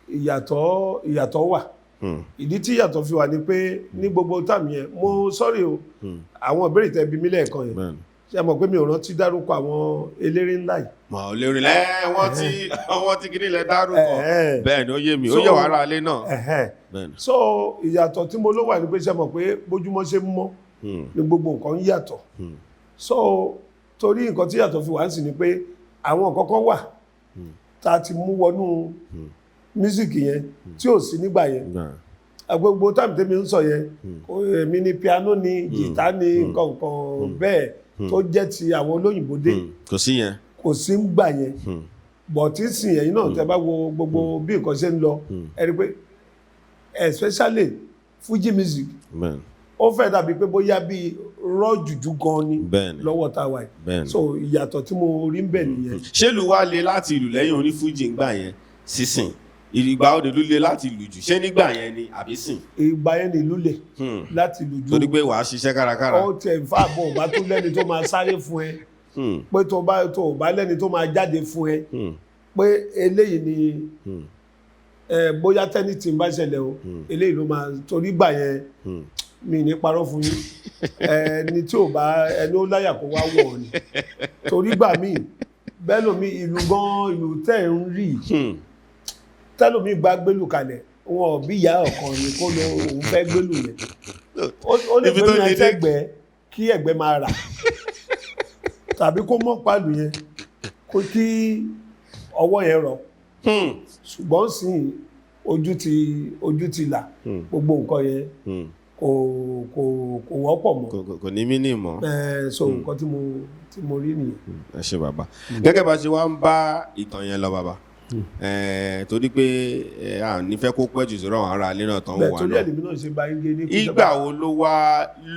Ìyàtọ̀ wà. Ìdí tí ìyàtọ̀ fi wà ni pé ní gbogbo time yẹn, mo sorry o, àwọn ìbéèrè tẹ́ bi mí lẹ́ẹ̀kan yẹn, ṣé ẹ mọ̀ pé mi ò rántí dárúkọ àwọn eléré ńlá yìí? Mọ̀ ò lè rìn lẹ́ wọ́n ti kí nílẹ̀ dárúkọ. Bẹ́ẹ̀ ni, ó yé mi, ó yẹ wàhálà alẹ́ náà. Bẹ́ẹ̀ ni. So ìyàtọ̀ tí mo ló wà ní pé, ṣé mọ̀ pé bójúmọ́ ṣe ń mọ́ ní gbogbo nǹkan ń yàtọ̀. So torí nǹkan tí yàtọ̀ fi wà ń sìn ni pé àwọn nǹkan kan wà tá a ti mú wọnú music yẹn tí ò sí nígbà yẹn. Gbogbo time tẹ́mi ń sọ yẹn, èmi ni piano ni, jìtá ni, nǹkan nǹkan bẹ́ẹ̀ tó jẹ́ ti àwọn olóyìnbó dé. Kò sí yẹn. Kò sí ń gbà yẹn bọ̀. Tí sìn ẹ̀yìn náà, tẹ́ bá wo gbogbo bí nǹkan ṣe ń lọ, ẹ rí i pé especially Fuji music, ó fẹ́ dàbí pé bóyá bíi rọ́ jùjú gan ni lọ́wọ́ tá a wà yìí. So ìyàtọ̀ tí mo rí ń bẹ̀ nìyẹn. Ṣé ìlú wa le láti ìlú lẹ́yìn onífújì ńgbà yẹn sísìn? Ìgbà òde ló le láti lù jù? Ṣé nígbà yẹn ni àbí sìn? Ìgbà yẹn ni ìlú le láti lù jù. Torí pé wàá ṣiṣẹ́ kárakára. Ó tiẹ̀ ń fà bọ̀ bá tún lẹ́ni tó máa sáré fún ẹ, pé tó bá lẹ́ni tó máa jáde fún ẹ, pé eléyìí ni ẹ bóyá tẹ́ni tí ń bá ṣẹlẹ̀ o, eléyìí ló máa torí gbà yẹn. Mi ní parọ́ fún yín, ẹni tí ò bá ẹni ó láyà kó wá wọ̀ ọ́ ni, torí gbà míì bẹ́ẹ̀ lómi ìlú gan, ìlú tẹ́ ń rí, tẹ́lómi gba gbélù kalẹ̀, wọn ò bí ìyá ọ̀kan ni kó lọ òun fẹ́ gbélù yẹn. Ó lè Ibi tó gbélù le yẹn dé. sẹ́gbẹ̀ẹ́ kí ẹ̀gbẹ́ máa rà, tàbí kó mọ́ pàlù yẹn kó kí ọwọ́ yẹn rọ̀. Ṣùgbọ́n sì ojú ti là, gbogbo nǹkan yẹn kò wọ́pọ̀ mọ́. Kò ní mí ní mọ́. So nǹkan tí mo rí nìyẹn. Ẹ ṣe bàbá. Gẹ́gẹ́ bá ṣe wá ń bá ìtàn yẹn lọ, bàbá, torí pé à ní fẹ́ kó pẹ́ jù sọ́rọ̀ àwọn ará ilé náà tán Bẹ́ẹ̀ wà torí náà. ẹ̀ lèmi náà ṣe bá yín gé ní. Ìgbà wo ló wá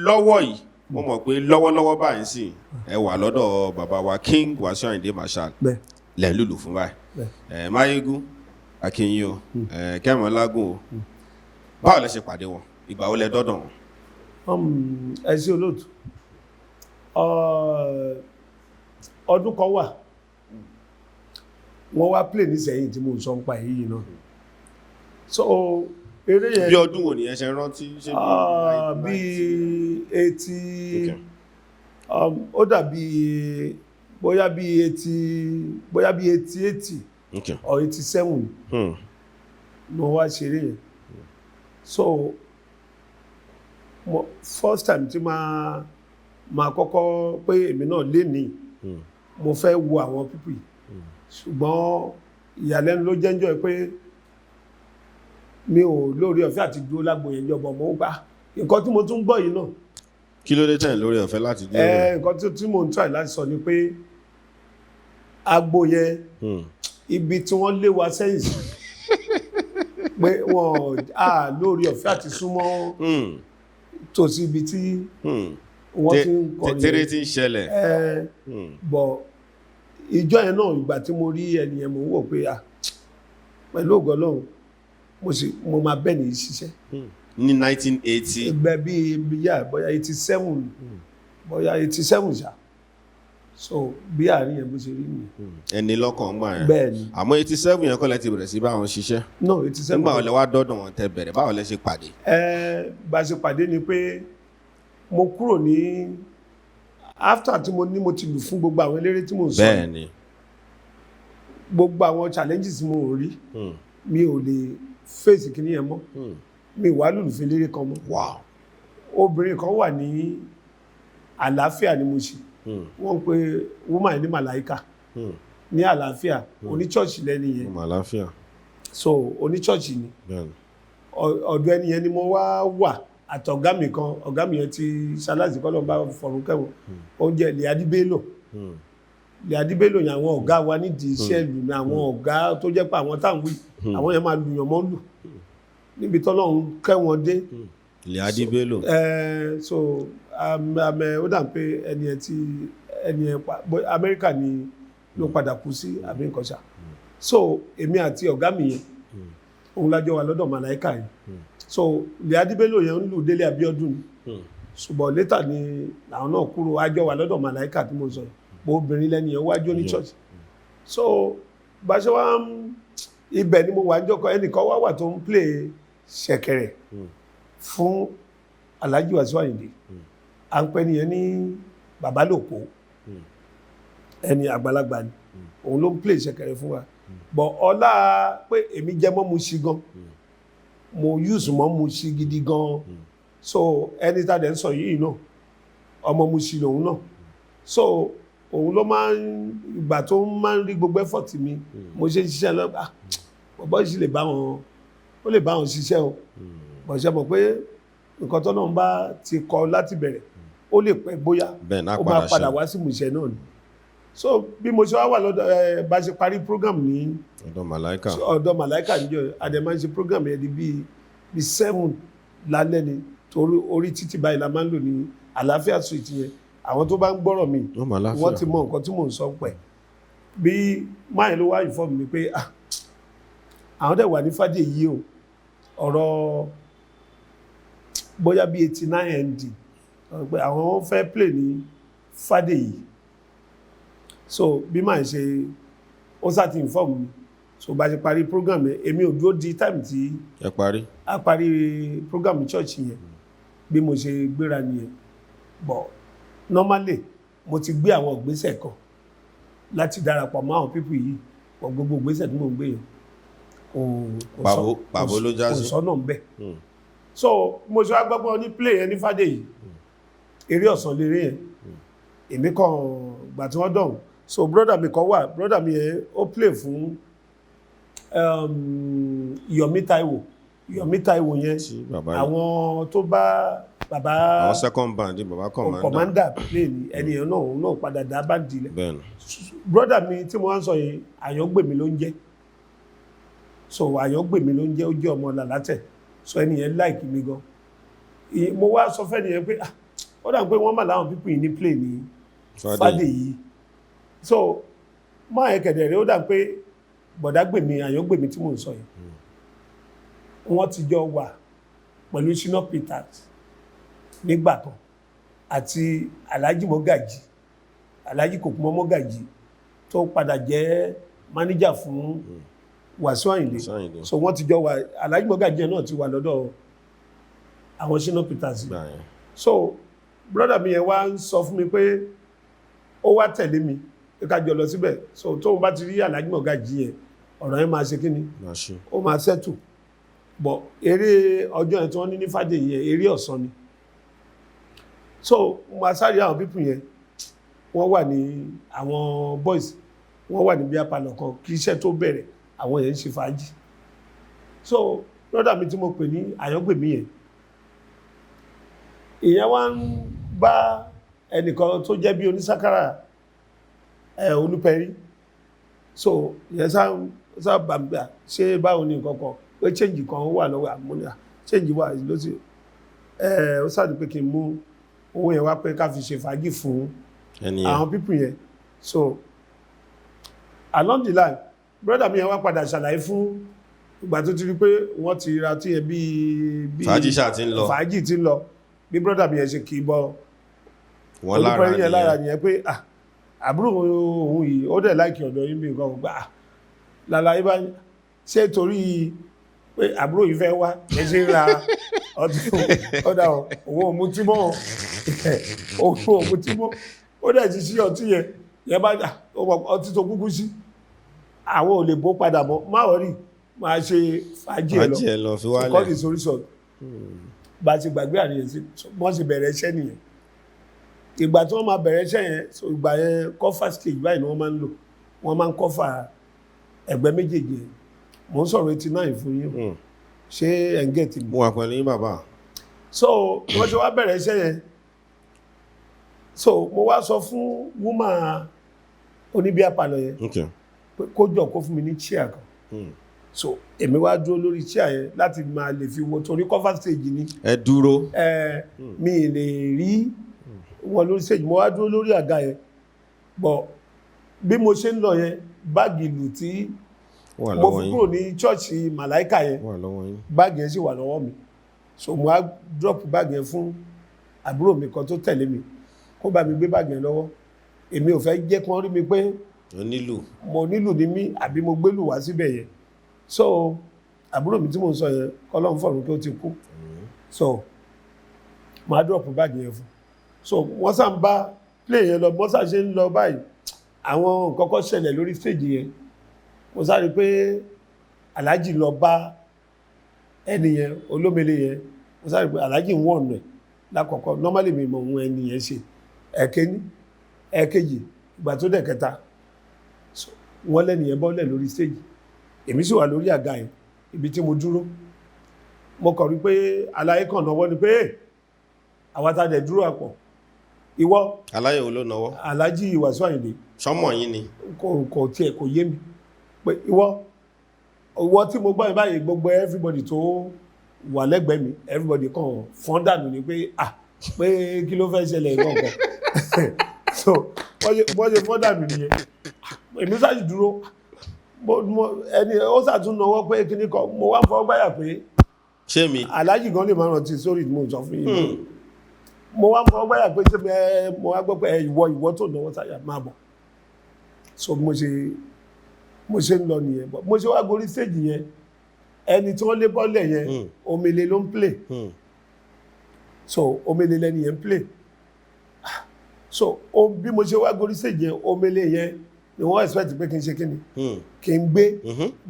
lọ́wọ́ yìí? Mo mọ̀ pé lọ́wọ́lọ́wọ́ báyìí sì ẹ wà lọ́dọ̀ bàbá wa King Wasiu Ayinde Marshal lẹ́ ń lùlù fún báyìí. Máyégún Akínyìn o, Kẹ́mọ́lágùn o, báwo lẹ ṣe pàdé wọn? Ìgbà wo lẹ dọ́dọ̀ wọn? Ẹ ṣé olóòtú. Ọdún kan wà, wọ́n wá play nísẹ̀yìn tí mo ń sọ ń pa èyí náà. So eré yẹn Bí ọdún wo nìyẹn, ṣe rántí? Ṣe bí 80, ó dàbí bóyá bí 80, bóyá bí 88 or 87 ni wọ́n wá ṣeré yẹn. So mo first time tí máa kọ́kọ́ pé èmi náà lénìí, mo fẹ́ wo àwọn people yìí. Ṣùgbọ́n ìyàlẹ́nu ló jẹ́ ń jọ pé mi ò lórí ọ̀fẹ́ àti dúró lágbo yẹn jọbọ̀. Mo gbà nǹkan tí mo tún gbọ́ yìí náà. Kí ló dé tẹ̀ lórí ọ̀fẹ́ láti dúró? Nǹkan tí mo ń try láti sọ ni pé agbo yẹn, ibi tí wọ́n lé wa sẹ́yìn sí pé wọ́n á lórí ọ̀fẹ́ àti súnmọ́ tòsí ibi tí wọ́n ti ń kọrin. Tẹ́rẹ́ tí ń ṣẹlẹ̀. Bọ̀ ìjọ yẹn náà, ìgbà tí mo rí ẹnìyẹn, mo ń wò pé ah, pẹ̀lú ògo Ọlọ́run. Mo sì mo máa bẹ́ẹ̀ ní ṣiṣẹ́. Ní 1980? Ẹgbẹ́ bíi bíyà bóyá 87, bóyá 87 ṣá. So bí àárín yẹn bó ṣe rí nìyẹn. Ẹni lọ́kàn gbà yẹn. Bẹ́ẹ̀ ni. Àmọ́ 87 yẹn kọ́ lẹ ti bẹ̀rẹ̀ sí bá wọn ṣiṣẹ́? No, 87. Nígbà wo lẹ wá dọ́dọ̀ wọn tẹ bẹ̀rẹ̀? Báwo lẹ ṣe pàdé? Ẹ bá ṣe pàdé ni pé mo kúrò ní after tí mo ní mo ti lù fún gbogbo àwọn eléré tí mo ń sọ yìí. Bẹ́ẹ̀ ni. Gbogbo àwọn challenges mo rí, mi ò lè face kìíní yẹn mọ́. Mi wàá lùlù fún eléré kan mọ́. Obìnrin kan wà ní Àlàáfíà ni mo ṣe. Wọ́n ń pe woman yẹn ní Màláìka ní Àlàáfíà. Oníchurch lẹ́ni yẹn. Ọmọ Àlàáfíà. So oníchurch ni. Bẹ́ẹ̀ ni. Ọ̀dọ̀ ẹni yẹn ni mo wá wà àtọ̀gá mi kan. Ọ̀gá mi yẹn ti ṣaláìsí, kọ́ ló ń bá fọ̀rùn kẹ́wọ̀n. Oúnjẹ Lẹ́adí Bello. Lẹ́adí Bello yẹn, àwọn ọ̀gá wa nídìí iṣẹ́ ìlú ni. Àwọn ọ̀gá tó jẹ́ pé àwọn táwọn wí, àwọn yẹn máa lùyàn mọ́ lù níbi tọ́lọ́run kẹ́wọn dé. Lẹ́adí Bello. So ó dà pé ẹni yẹn ti ẹni yẹn pa Amẹ́ríkà ni ló padà kú sí àbí nǹkan ṣá. So èmi àti ọ̀gá mi yẹn, òun lájọ wà lọ́dọ̀ Màláìka yẹn. So Lẹ́adí Bello yẹn ń lù Délé Abíọ́dún ni, ṣùgbọ́n later ni làwọn náà kúrò. Àjọ wà lọ́dọ̀ Màláìka tí mo sọ yìí bó obìnrin lẹ́ni yẹn wájú ní church. So bá ṣe wá ń ibẹ̀ ni mo wà níjọ́ kan, ẹnìkan wá wà tó ń play ṣẹ̀kẹ̀rẹ̀ fún Alhaji Wasiu Ayinde. À ń pẹ́ nìyẹn ní Bàbá Lòkó. Ẹni àgbàlagbà ni. Òun ló ń play ṣẹ̀kẹ̀rẹ̀ fún wa bọ̀. Ọlá pé èmi jẹ́ mọ́ mu sí gan, mo use mọ́ mu sí gidi gan. So ẹni tá a dẹ̀ ń sọ yìí náà, ọmọ Mushin lòun náà. So òun ló máa ń ìgbà tó máa ń rí gbogbo effort mi mo ṣe ń ṣiṣẹ́ lọ, ah, bọ̀bọ́ yìí sì lè bá wọn, ó lè bá wọn ṣiṣẹ́ o. Bọ̀ ṣe mọ̀ pé nǹkan tó náà bá ti kọ láti bẹ̀rẹ̀, ó lè pẹ́ bóyá, Bẹ́ẹ̀ náà ó máa padà padà ṣe. wá sí ìmúṣẹ náà ni. So bí mo ṣe wá wà lọ́dọ̀ ẹ bá ṣe parí program ní ọ̀dọ̀ Màláìkà. Ọ̀dọ̀ Màláìkà níjọ́, adẹ máa ń ṣe program yẹn di bíi 7 lálẹ́ ni, torí orí títì báyìí la máa ń lò ní Àlàáfíà Street yẹn. Àwọn tó bá ń gbọ́rọ̀ mi, Wọ́n mọ̀ Àlàáfíà. wọ́n ti mọ nǹkan tí mò ń sọ pẹ̀. Bí máyì ló wá inform mi pé, ah, àwọn dẹ̀ wà ní Fàdèyí o, ọ̀rọ̀ bóyá bíi 89 nd pé àwọn fẹ́ play ní Fàdèyí. So bí màá ṣe ó sá ti inform mi. So bá ṣe parí program yẹn, èmi ò dúró di time tí Ẹ parí. a parí program church yẹn. Bí mo ṣe gbéra nìyẹn. But normally mo ti gbé àwọn ìgbésẹ̀ kan láti darapọ̀ mọ́ àwọn people yìí, but gbogbo ìgbésẹ̀ tí mo ń gbé yẹn kò Pàbó ló já kò sí. sọ́nà ń bẹ̀. So mo ṣe wá gbọ́ pé wọ́n ní play yẹn ní Fàdèyí, eré ọ̀sán léré yẹn. Èmi kàn gbà tí wọ́n dọ̀hún. So brother mi kan wà, brother mi yẹn ó play fún Yomi Taiwo. Yomi Taiwo yẹn, Tí bàbá yìí. àwọn tó bá bàbá Àwọn second band bàbá Commander. Commander play ni ẹni yẹn náà. Òun náà padà dá band lẹ̀. Bẹ́ẹ̀ ni. Brother mi tí mo wá ń sọ yìí, Àyàngbèmí ló ń jẹ́. So Àyàngbèmí ló ń jẹ́, ó jẹ́ ọmọ Làlátẹ̀. So ẹni yẹn like mi gan. Mo wá sọ fẹ́ nìyẹn pé, ah, ó dà pé wọ́n mà láwọn people yìí ní play ní Fàdèyí. So máa yẹn kẹ̀dẹ̀ rẹ̀, ó dà pé Bọ̀dágbèmí, Àyàngbèmí tí mò ń sọ yìí, wọ́n ti jọ wà pẹ̀lú Shina Peters nígbà kan àti Alhaji Mọ́gàjì, Alhaji Kòkúnmọ́ Mọ́gàjì tó padà jẹ́ mánéjà fún Wàsíù Àyìndé. Wàsíù Àyìndé. So wọ́n ti jọ wà. Alhaji Mọ́gàjì yẹn náà ti wà lọ́dọ̀ àwọn Shina Peters. Gbà yẹn. So brother mi yẹn wá ń sọ fún mi pé ó wá tẹ̀lé mi pé ká jọ lọ síbẹ̀. So tóun bá ti rí Alhaji Mọ́gàjì yẹn, ọ̀rọ̀ yẹn máa ṣe kí ni? Máa ṣe. Ó máa settle. But eré ọjọ́ yẹn tí wọ́n ní ní Fàdèyí yẹn, eré ọ̀sán ni. So mo máa sáré àwọn people yẹn, wọ́n wà ní àwọn boys, wọ́n wà ní bí apalọ̀ kan kí iṣẹ́ tó bẹ̀rẹ̀. Àwọn yẹn ń ṣe fàájì. So brother mi tí mo pè ní Àyàngbèmí yẹn, ìyẹn wá ń bá ẹnìkan tó jẹ́ bí onísákárà ẹ̀ Olúpẹ̀rí. So ìyẹn sá sá bàbà ṣé báwo ni nǹkan kan pé change kan wà lọ́wọ́ àmúlẹ̀, change wà ló sì ẹ̀ ó sáà ní pé kí n mú owó yẹn wá pé ká fi ṣe fàájì fún Ẹni yẹn. àwọn people yẹn. So along the line, brother mi yẹn wá padà ṣàlàyé fún Ìgbà tó ti rí pé wọ́n ti ra tí yẹn bíi Fàájì ṣáà ti ń lọ. Fàájì ti ń lọ. Bí brother mi yẹn ṣe kì í bọ Wọ́n lára olùkọ́ yẹn lára nìyẹn. nìyẹn pé, ah, àbúrò òun yìí, ó dẹ̀ like ọ̀dọ̀ yín bí nǹkan gbà. Ah, lálàyé bá ṣe torí pé àbúrò yìí fẹ́ wá ẹ ṣe ń ra ọtí fún ọ̀dà òun ò mutí mọ́, òun ò mutí mọ́. Ó dẹ̀ ti ṣí ọtí yẹn yẹn bá dà ọtí tó kúkú sí, àwọn ò lè bó padà mọ́, má wọ́rì, máa ṣe fàájì ẹ̀ lọ. Fàájì ẹ̀ lọ, fi wálẹ̀. Kọ́ ní solution bá a ti gbàgbé àríyàn sí, wọ́n sì bẹ̀rẹ̀ iṣẹ́ nìyẹn. Ìgbà tí wọ́n máa bẹ̀rẹ̀ iṣẹ́ yẹn, so ìgbà yẹn cover stage báyìí ni wọ́n máa ń lò. Wọ́n máa ń cover ẹgbẹ́ méjèèjì yẹn. Mò ń sọ̀rọ̀ 89 fún yín o. Ṣé ẹ̀ ń get mi? Mo wà pẹ̀lú yín, bàbá. So wọ́n ṣe wá bẹ̀rẹ̀ iṣẹ́ yẹn, so mo wá sọ fún woman oní beer parlour yẹn pé kó jọ kó fún mi ní chair kan. So èmi wá dúró lórí chair yẹn láti máa lè fi wo, torí cover stage ni. Ẹ dúró. Ẹ mi ì lè rí wọn lórí stage. Mo wá dúró lórí àga yẹn bọ̀. Bí mo ṣe ń lọ yẹn, báàgì ìlú tí Wà mo lọ́wọ́ fi yín. kúrò ní chọ́ọ̀chì Màláìkà yẹn, Wà lọ́wọ́ yín. báàgì yẹn sì wà lọ́wọ́ mi. So mo wá drop báàgì yẹn fún àbúrò mi kan tó tẹ̀lé mi kó bá mi gbé báàgì yẹn lọ́wọ́. Èmi ò fẹ́ jẹ́ kí wọ́n rí mi pé Onílù. mo nílù ní mí àbí mo gbélù wá síbẹ̀ yẹn. So àbúrò mi tí mo ń sọ yẹn, kọ́lọ́n fọ̀run kí ó ti kú, so màá drop báàgì yẹn fún. So wọ́n sá ń bá play yẹn lọ. Wọ́n sá ṣe ń lọ báyìí, àwọn nǹkan kan ṣẹlẹ̀ lórí stage yẹn. Mo sáré pé Aláàjì lọ bá ẹni yẹn, olómele yẹn. Mo sáré pé Aláàjì ń wọ̀nà ẹ̀ lákọ̀ọ́kọ́. Normally mi mọ̀ ohun ẹni yẹn ṣe ẹ̀kẹ́ni, ẹ̀kejì, ìgbà tó dẹ̀ kẹta, so, wọ́n lẹ́ni yẹn bọ́lẹ̀ lórí stage. Èmi sì wà lórí àga yẹn, ibi tí mo dúró. Mo kàn rí pé aláyé kan náwó ni pé, "Hey, àwa tá a dẹ̀ dúró àpọ̀ ìwọ." Aláyẹ̀ wo ló náwó? Aláàjì Wàsíù Àyìndé. Sọmọ yín ni? Kò tiẹ̀ kò yé mi pé ìwọ, ìwọ tí mo gbọ́ yìí báyìí. Gbogbo everybody tó wà lẹ́gbẹ̀ẹ́ mi, everybody kàn fọ́n dànù ni pé, ah, pé kí ló fẹ́ ṣẹlẹ̀ gangan? So wọ́n ṣe fọ́n dànù nìyẹn. Èmi sáà sì dúró. Ẹni ó sàtún náwó pé kíní kan, mo wá ń fọwọ́ gbáyà pé Ṣé mi? Aláàjì gan lè máa rántí sórí mo sọ fún yín. Mo wá ń fọwọ́ gbáyà pé ṣé ẹ mo wá gbọ́ pé ẹ ìwọ, ìwọ tó náwó sáyà, máa bọ̀. So mo ṣe ń lọ nìyẹn. But mo ṣe wá gorí stage yẹn, ẹni tí wọ́n lé bọ́ọ̀lẹ̀ yẹn, omele ló ń play. So omele lẹni yẹn ń play. So bí mo ṣe wá gorí stage yẹn, omele yẹn ni wọ́n expect pé kí n ṣe kí ni, kí n gbé.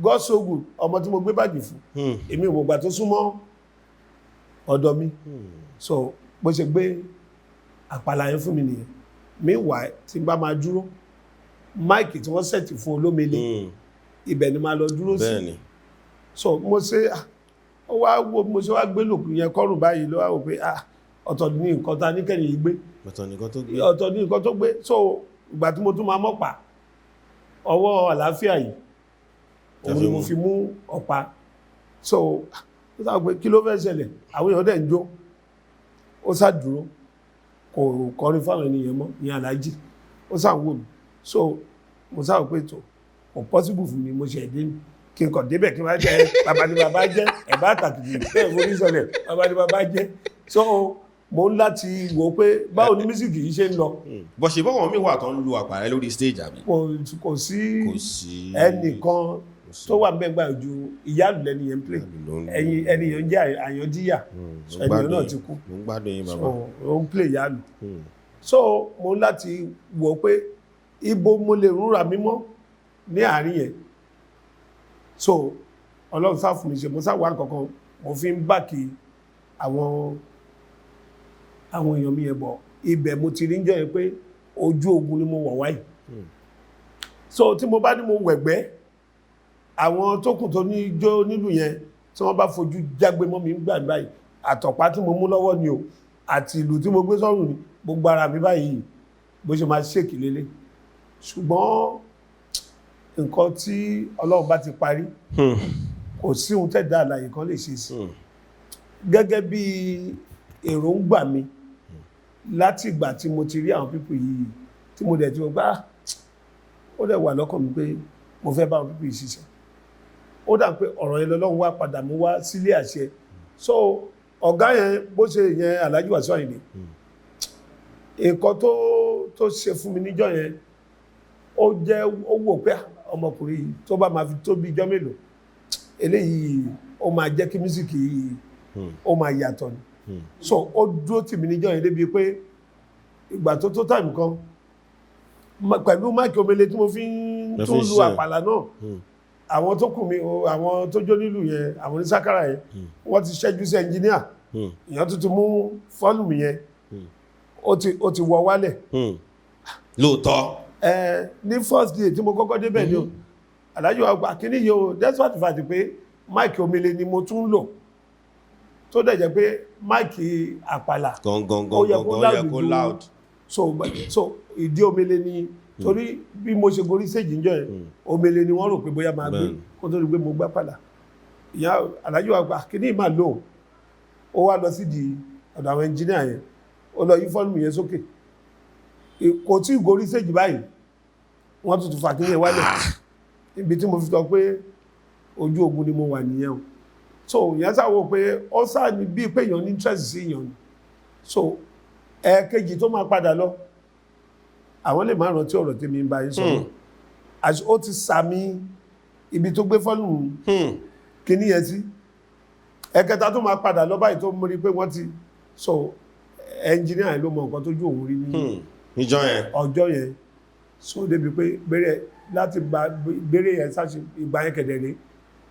God so good, ọmọ tí mo gbé báàgì fún, èmi ò mọ̀ gbà tó súnmọ́ ọ̀dọ̀ mi. So bó ṣe gbé àpàlà yẹn fún mi nìyẹn. Meanwhile, tí n bá máa dúró, mic tí wọ́n set fún olómele, ibẹ̀ ni máa lọ dúró sí. So mo ṣe, ah, ó wá wo mo ṣe wá gbé lòkù yẹn kọ́rùn báyìí, ló wá wò pé, ah, ọ̀tọ̀ ní nǹkan ta ní kẹ́yìn yìí gbé. Ọ̀tọ̀ nìkan tó gbé. Ọ̀tọ̀ ní nǹkan tó gbé. So ìgbà tí mo tún máa mọ́pa ọwọ́ àlàáfíà yìí, òun ni mo fi mú ọ̀pá. So ó sá pé kí ló fẹ́ ṣẹlẹ̀? Àwọn èèyàn dẹ̀ ń jó. Ó sá dúró, kò kọrin fáwọn ènìyàn mọ́ ní Aláàjì. Ó sá ń wò mí. So mo sá wò pé tó kò possible fún mi, mo ṣe ẹ̀dín mi kí n kàn débẹ̀ kí n máa jẹ́ bàbá ni bàbá jẹ́ ẹ̀bá àtàkìtì bẹ́ẹ̀ forí sọlẹ̀ bàbá ni bàbá jẹ́. So mo ń láti wò ó pé báwo ni music yìí ṣe ń lọ. Bọ̀ ṣe bọ́wọ̀n mi wà tó ń lu àpàrẹ lórí stage, àbí? Kò sí. Kò sí. Ẹnìkan tó wà mẹ́gbà ju ìyáàlú lẹ́ni yẹn ń play. Ìyáàlú ló ń lù. Ẹyin ẹni yẹn ń jẹ́ Àyàndíyà. Mo Ẹni yẹn gbádùn náà yín. ti kú. Mo ń gbádùn yín, So bàbá. ó ń play ìyáàlú. So mo ń láti wò ó pé ibo mo lè rúra mímọ́ ní àárín yẹn. So Ọlọ́run sá fún mi ṣe, mo sá wá nǹkan kan mo fi ń back àwọn èèyàn mi yẹn bọ̀. Ibẹ̀ mo ti rí ń jẹ́ yẹn pé ojú ogun ni mo wọ̀ wáyìí. So tí mo bá ní mo wẹ̀gbẹ́, àwọn tó kù tó ní jó nílùú yẹn, tí wọ́n bá fojú jágbe mọ́ mi ń gbà báyìí, àtọ̀pá tí mo mú lọ́wọ́ ni o, àti ìlú tí mo gbé sọ́rùn ni, gbogbo ara mi báyìí bó ṣe máa ṣèkì lélẹ̀. Ṣùgbọ́n nǹkan tí Ọlọ́run bá ti parí, kò sí ohun tẹ́dá àlàyé kan lè ṣe sí. Gẹ́gẹ́ bí èròǹgbà mi láti ìgbà tí mo ti rí àwọn people yìí, tí mo dẹ̀ tí mo gbá, ó dẹ̀ wà lọ́kàn mi pé mo fẹ́ bá àwọn people yìí ṣiṣẹ́. Ó dà pé ọ̀rọ̀ yẹn lọ́lọ́run wá padà mú wá sílé àṣẹ. So ọ̀gá yẹn, bó ṣe yẹn, Alhaji Wasiu Ayinde, nǹkan tó ṣe fún mi níjọ́ yẹn, ó jẹ́ ó wò pé, ah, ọmọkùnrin yìí, tó bá máa fi tó bí ijọ́ mélòó, eléyìí ó máa jẹ́ kí music yìí ó máa yàtọ̀ ni. So ó dúró tì mí níjọ́ yẹn débi pé ìgbà tó tó time kan, pẹ̀lú mic omele tí mo fi ń Lọ fi tún ń lu ṣe. àpàlà náà, àwọn tó kù mí o, àwọn tó jó nílùú yẹn, àwọn onísákàrà yẹn, wọ́n ti ṣẹ́jú sí ẹnjíníà. Ìyẹn tuntun mú volume yẹn, ó ti wọ wálẹ̀. Lóòótọ́. Ẹ ní first day tí mo kọ́kọ́ débẹ̀ ni o, Alhaji wa gba kíní yìí o, despite the fact pé mic omele ni mo tún lò, tó dẹ̀ jẹ́ pé mic àpàlà gangan ó yẹ kó gangan, ó yẹ loud kó ju loud. So ìdí omele ni, torí bí mo ṣe gorí stage níjọ́ yẹn, omele ni wọ́n rò pé bóyá máa gbé kó tó di pé mo gbá pàlà. Ìyá Alhaji wa gba kíní máa lò, ó wá lọ sídìí ọ̀dọ̀ àwọn engineer yẹn, ó lọ yí volume yẹn sókè. Kò tí ì gorí stage báyìí, wọ́n tún tún fà kíní yẹn wálẹ̀. Ibi tí mo fi sọ pé ojú ogun ni mo wà nìyẹn o. So ìyẹn sáwọ pé ó sáà ní bíi pé èèyàn ní interest sí èèyàn ni. So ẹ̀ẹ̀kejì tó máa padà lọ, àwọn lè má rántí ọ̀rọ̀ tèmi ń bá yín sọ. Ó ti sàmì ibi tó gbé volume kíní yẹn sí. Ẹ̀kẹta tó máa padà lọ báyìí, tó mú rí pé wọ́n ti, so engineer yẹn ló mọ nǹkan tójú òun rí ní Níjọ́ yẹn. ọjọ́ yẹn. So débi pé bẹ̀rẹ̀ láti gba bẹ̀rẹ̀ yẹn sáṣe, ìgbà yẹn kẹ̀dẹ̀rẹ̀,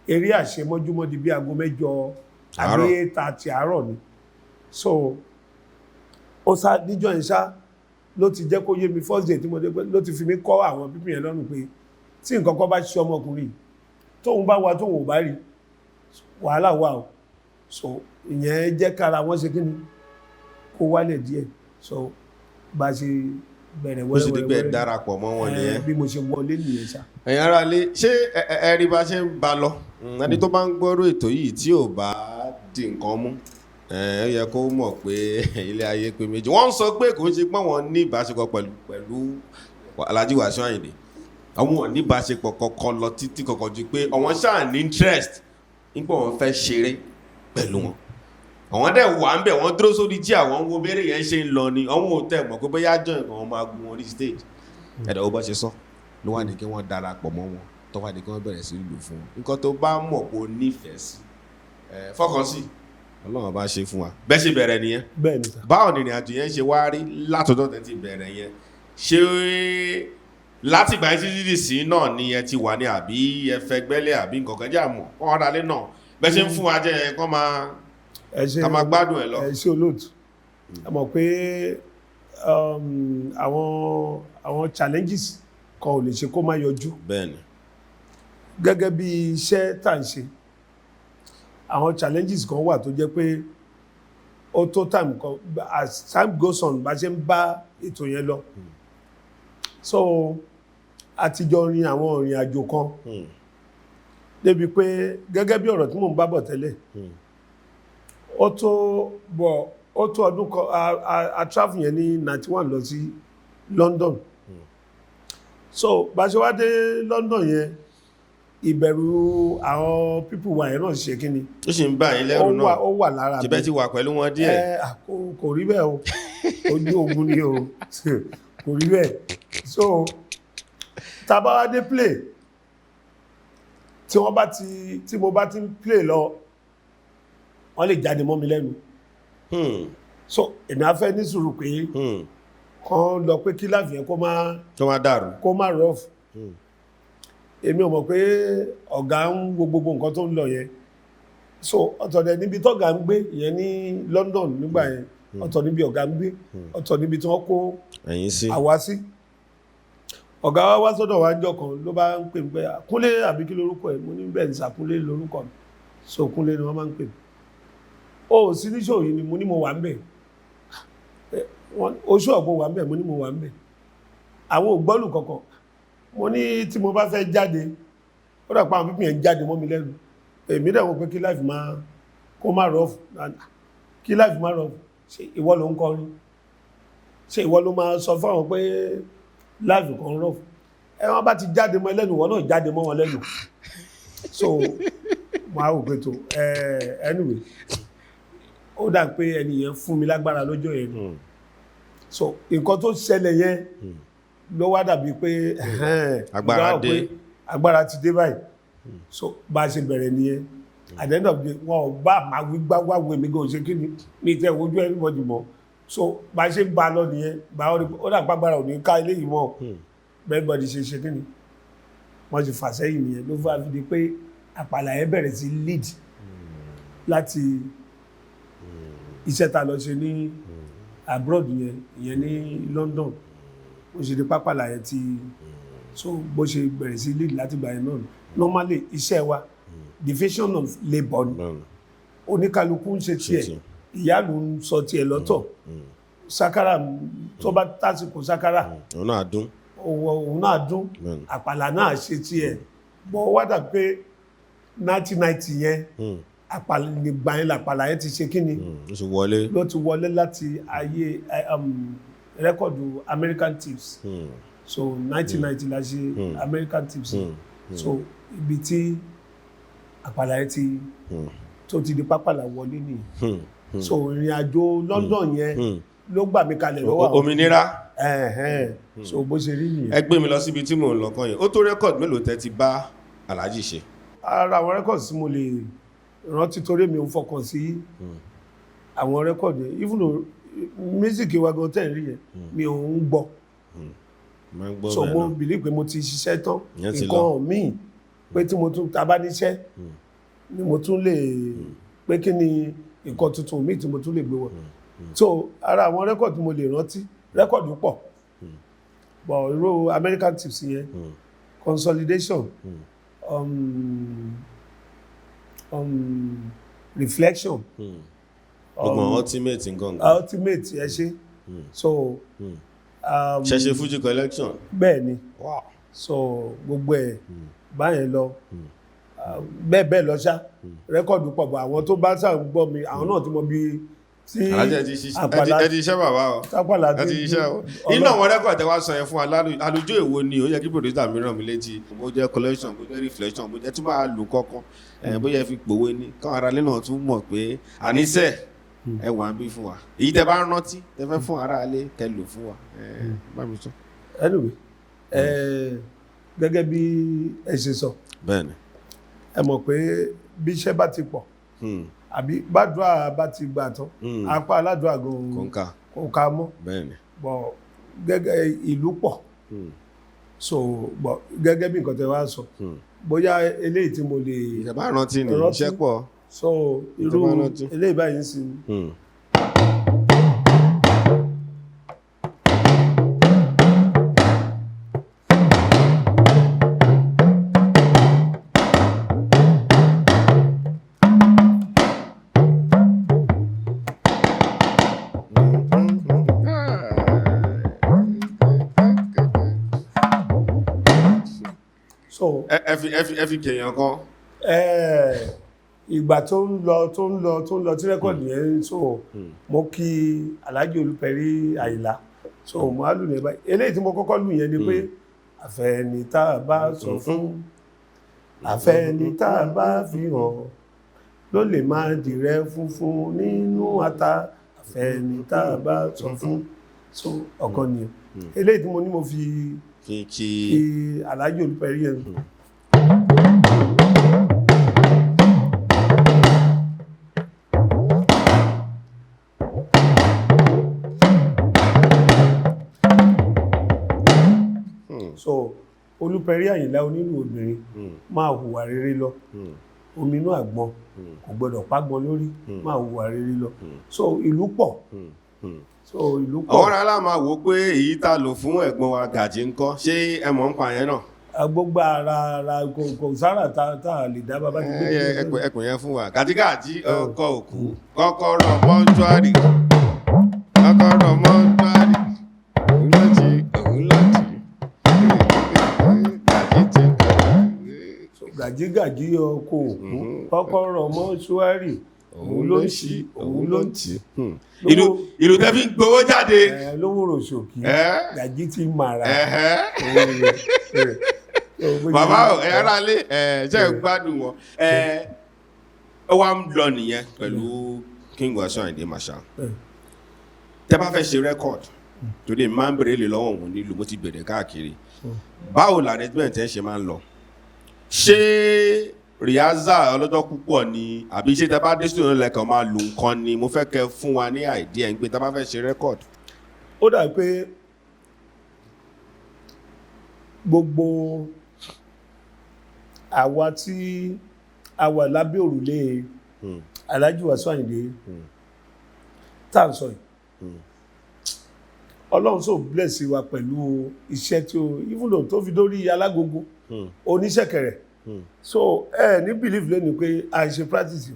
eré àṣemọ́júmọ́ di bí aago 8 àbí Àárọ̀. 8:30 àárọ̀ ni. So ó sá níjọ́ yẹn ṣá ló ti jẹ́ kó yé mi. First day tí mo dé pé ló ti fi mí kọ́ àwọn pípín yẹn lọ́rùn pé tí nǹkan kan bá ṣe ọmọkùnrin yìí, tóun bá wà, tóun ò bá rí, wàhálà wà o. So ìyẹn jẹ́ kára wọ́n ṣe kí ni kó wálẹ̀ díẹ̀. So bá a ṣe bẹ̀rẹ̀ Bó ṣe di pé ẹ wẹ́rẹ́wẹ́rẹ́ darapọ̀ mọ́ wọn nìyẹn. Bí mo ṣe wọlé nìyẹn ṣá. Ẹ̀yin ará ilé, ṣé ẹ rí bá ṣe ń ba lọ? Ẹni tó bá ń gbọ́rọ̀ ètò yìí tí ò bá di nǹkan mú, ó yẹ kó mọ̀ pé ilé ayé pé méjì. Wọ́n ń sọ pé kò ń ṣe pé wọ́n ní ìbáṣepọ̀ pẹ̀lú Alhaji Wasiu Ayinde. Àwọn ò ní ìbáṣepọ̀ kankan lọ títí kankan ju pé àwọn ṣáà ní interest nígbà wọn fẹ́ ṣeré pẹ̀lú wọn. Àwọn dẹ̀ wà ń bẹ̀, wọ́n dúró sórí tí àwọn ń wo bẹ́rẹ̀ yẹn ṣe ń lọ ni. Àwọn ò tẹ̀ mọ̀ pé bóyá jọ nǹkan wọn máa gun orí stage. Ẹ̀dọ̀ ó bá ṣe sọ ló wà ní kí wọ́n darapọ̀ mọ́ wọn, tó wà ní kí wọ́n bẹ̀rẹ̀ sí lù fún wọn. Nǹkan tó bá mọ̀ pé o nífẹ̀ẹ́ sí, ẹ̀ fọkàn sí, Ọlọ́run bá ṣe fún wa. Bẹ́ẹ̀ ṣe bẹ̀rẹ̀ nìyẹn. Bẹ́ẹ̀ ni sà. Báwo ni ìrìn àjò yẹn ṣe wá rí látọjọ́ tẹ́ ti bẹ̀rẹ̀ yẹn? Ṣé láti ìgbà yẹn títí dì sí náà ni ẹ ti wà ní, àbí ẹ fẹ́ gbẹ́lẹ̀, àbí nǹkan kan jẹ́ àmọ́ kọ́ ọ́n dalé náà bẹ́ẹ̀ ṣe ń fún wa jẹ́ yẹn kọ́ máa Ẹ ṣe. ká máa gbádùn ẹ lọ. Ẹ ṣe, olóòtú. Ẹ mọ̀ pé àwọn challenges kan ò lè ṣe kó má yọjú. Bẹ́ẹ̀ni. Gẹ́gẹ́ bí iṣẹ́ tá à ń ṣe, àwọn challenges kan wà tó jẹ́ pé ó tó time kan, as time goes on, bá ṣe ń bá ètò yẹn lọ, so a ti jọ rin àwọn ìrìn àjò kan débi pé gẹ́gẹ́ bí ọ̀rọ̀ tí mò ń bá bọ̀ tẹ́lẹ̀, ó tó bọ̀, ó tó ọdún kan a travel yẹn ní 91 lọ sí London. So bá ṣe wá dé London yẹn, ìbẹ̀rù àwọn people wa yẹn náà ṣe kí ni. Ó sì ń bà yín Ó lẹ́rù wà náà. Ó wà lára. Ṣe bẹ́ẹ̀ ti wà pẹ̀lú wọn díẹ̀. Ẹ à, kò rí bẹ́ẹ̀ o, ojú ogun ni o, kò rí bẹ́ẹ̀. So tá a bá wá dé play, tí wọ́n bá ti tí mo bá ti ń play lọ, wọ́n lè jáde mọ́ mi lẹ́nu. So èmi á fẹ́ ní sùúrù pé kàn lọ pé kí láàfin kó má Tó máa dàrú. kó má rough. Èmi ò mọ̀ pé ọ̀gá ń wo gbogbo nǹkan tó ń lọ yẹn. So ọ̀tọ̀ dẹ̀ níbi tọ́gà ń gbé ìyẹn ní London nígbà yẹn, ọ̀tọ̀ níbi ọ̀gá ń gbé, ọ̀tọ̀ níbi tí wọ́n kó Ẹ̀yin sí. àwa sí. Ọ̀gá wa wá sọ́dọ̀ wa níjọ́ kan, ló bá ń pè mí pé, "Kúnlé," àbí kí lórúkọ ẹ̀? Mo ní, "Bẹ́ẹ̀ ní sà, Kúnlé lórúkọ mi." So Kúnlé ni wọ́n máa ń pè mí. "O ò sí níṣòwò yìí ni?" Mo ní mo wà ń bẹ̀. Oṣù ọ̀pọ̀ wà ń bẹ̀. Mo ní mo wà ń bẹ̀, àwọn ò gbọ́lù kankan. Mo ní tí mo bá fẹ́ jáde, ó dà pa àwọn pípín yẹn jáde mọ́ mi lẹ́nu. Èmi dẹ̀ wọ́n pé kí life máa kó má rough, kí life má rough. Ṣé ìwọ ló ń kọrin? Ṣé ìwọ ló máa sọ fáwọn pé life kan rough? Ẹ wọ́n bá ti jáde mọ́ ẹlẹ́nu, ìwọ náà jáde mọ́ wọn lẹ́nu. So mo á wò pé tó, anyway, ó dà pé ẹni yẹn fún mi lágbára lọ́jọ́ yẹn ni. So nǹkan tó ṣẹlẹ̀ yẹn ló wá dàbí pé ẹ̀hẹ́n, Agbára mo wá wò dé. pé agbára ti dé báyìí. So bá a ṣe bẹ̀rẹ̀ nìyẹn. At the end of the day, wọn ò bá máa wí gbá wá wo èmi gan ṣe kí ni mi tẹ wojú everybody mọ́. So bá a ṣe ń ba lọ nìyẹn, bá a rí ó dà pàgbára ò ní ká eléyìí mọ́. Everybody ṣe ṣe kí ni wọ́n ti fà sẹ́yìn nìyẹn, ló fà fi di pé àpàlà yẹn bẹ̀rẹ̀ sí lead láti iṣẹ́ ta lọ ṣe ní abroad yẹn, ìyẹn ní London. Ó ṣe di pápálà yẹn ti, so bó ṣe bẹ̀rẹ̀ sí lead láti gbà yẹn náà. Normally, iṣẹ́ wa, division of labour ni. Oníkálukú ń ṣe tiẹ̀. Tiẹ̀. Ìyáàlú ń sọ tiẹ̀ lọ́tọ̀, sakara tó bá tásìkò sakara, Òun náà dún. Òun náà dún. Àpàlà náà ṣe tiẹ̀ bọ́. Wá dà pé 1990 yẹn, àpàlà nígbà yẹn làpàlà yẹn ti ṣe kí ni Ó sì wọlé. Ló ti wọlé láti ayé record American Tips. So 1990 la ṣe American Tips. So ibi tí àpàlà yẹn ti tó ti di pápálà wọlé nìyẹn. So ìrìn àjò London yẹn ló gbà mí kalẹ̀ lọ́wọ́ àwọn. Òmìnira. Ẹ̀hẹ́n. So bó ṣe rí nìyẹn. Ẹ gbé mi lọ síbi tí mò ń lọ kan yẹn. Ó tó record mélòó tẹ́ ti bá Alhaji ṣe? Ara àwọn records tí mo lè rántí, torí mi ò fọkàn sí àwọn record yẹn, even though music wa gan tẹ̀ ń rí yẹn, mi ò ń gbọ́. Máa ń gbọ́ So bẹ́ẹ̀ mo náà. believe pé mo ti ṣiṣẹ́ tán. Ìyẹn ti Nǹkan míì pé tí mo tún ta bá níṣẹ́ ni mo tún lè pé kí ni nǹkan tuntun míì tí mo tún lè gbé wọ̀. So ara àwọn record tí mo lè rántí, record pọ̀, but irú American Tips yẹn, consolidation, reflection, Ọgbọ̀n ultimate nǹkan nǹkan. Ultimate, ẹ ṣe. So Ṣẹ̀ṣẹ̀ Fuji Collection. Bẹ́ẹ̀ ni. Wow. So gbogbo ẹ̀ báyẹn lọ. Ah, bẹ́ẹ̀ bẹ́ẹ̀ lọ ṣá. Record pọ̀ bọ̀, àwọn tó bá sáà ń gbọ́ mi, àwọn náà ti mọ bí tí Alhaji, ẹ ti ṣiṣẹ́, àpàlà ẹ ti ṣiṣẹ́ bàbá o. tápàlà. Ẹ ti ṣiṣẹ́ o. Inú àwọn record tẹ wá sọ yẹn fún wa, àlùjọ èwo ni ó yẹ kí producer mi ràn mí létí? Bó jẹ́ collection, bó jẹ́ reflection, bó jẹ́ tún máa lù kọ́kọ́ ẹ, bóyá ẹ fi pòwe ni, káwọn ará ilé náà tún mọ̀ pé àníṣe ẹ wà ń bí fún wa. Èyí tẹ bá rántí tẹ fẹ́ fún ará ilé kẹ lò fún wa, ẹ bá mi sọ. Anyway, gẹ́gẹ́ bí ẹ ṣe sọ, Bẹ́ẹ̀ni. Ẹ mọ̀ pé bí iṣẹ́ bá ti pọ̀ àbí bàdúrà bá ti gbà tán, apá aládùúrà gan Kò ń ka. Kò ká mọ́. Bọ̀ gẹ́gẹ́ ìlú pọ̀, so bọ̀ gẹ́gẹ́ bí nǹkan tẹ wá sọ, bóyá eléyìí tí mo lè Ìṣẹ́ bá rántí ni. Rántí. Iṣẹ́ pọ̀. So irú Tó bá rántí. eléyìí báyìí ń sin. So Ẹ fi kèèyàn kan. Ìgbà tó ń lọ, tó ń lọ, tó ń lọ, tí record yẹn, so mo kí Alhaji Olúpẹ̀rí Àyìnlá. So mo á lù ní ẹ báyìí. Eléyìí tí mo kọ́kọ́ lù yẹn ni pé àfẹ́ni tá a bá sọ fún, àfẹ́ni tá a bá fi hàn ló lè máa dìrẹ́ funfun nínú ata, àfẹ́ni tá a bá sọ fún. So ọ̀kan nìyẹn. Eléyìí tí mo ní mo fi Kí kí kí Alhaji Olúpẹ̀rí yẹn. So Olúpẹ̀rí Àyìnlá onílù obìnrin, máa hùwà rere lọ, omi inú àgbọn kò gbọdọ̀ págbọn lórí, máa hùwà rere lọ. So ìlú pọ̀, so ìlú pọ̀. Àwọn ará máa wò ó pé èyí tá a lò fún ẹ̀gbọ́n wa Gàjí ńkọ́? Ṣé ẹ mọ̀ ń pa yẹn náà? Gbogbo ara ara kò sára tá a lè dá bàbá ti gbé. Ẹkùn yẹn fún wa. Gàjígàjí ọkọ òkú, kọ́kọ́rọ́ mọ́ṣúárì, kọ́kọ́rọ́ mọ́ṣúárì, òun ló ti, òun ló ti Gàjí ti kọ́. Gàjígàjí ọkọ òkú, kọ́kọ́rọ́ mọ́ṣúárì, òun ló ń ṣí, òun ló ń tì. Ìlú tẹ́ fi ń gbowó jáde. Ẹ lówóró ṣòkì. Ẹ Gàjí ti màrà. Ẹhẹ́. Òun rẹ̀. Bàbá o, ẹ ara lé ẹ ṣe ń gbádùn wọn. Ẹ ó wá ń lọ nìyẹn pẹ̀lú King Wasiu Ayinde Marshal. Tẹ bá fẹ́ ṣe record, torí èmi máa ń bèrè lè lọ́wọ́ òun nílùú, mo ti bèrè káàkiri, báwo l'arrangement ẹ ṣe máa ń lọ? Ṣé rehearsal ọlọ́jọ́ púpọ̀ ni, àbí ṣé tẹ bá dé studio lẹ́kàn máa lu nǹkan ni? Mo fẹ́ kẹ́ fún wa ní idea ń pé tẹ bá fẹ́ ṣe record. Ó dà pé gbogbo àwa tí a wà lábẹ́ òrùlé Alhaji Wasiu Ayinde tá à ń sọ yìí, Ọlọ́run so bless wa pẹ̀lú iṣẹ́ tí ó, even though tó fi dórí alágogo, oníṣẹ̀kẹ̀rẹ̀. So ẹ ní believe lẹ́nu pé à ń ṣe practice,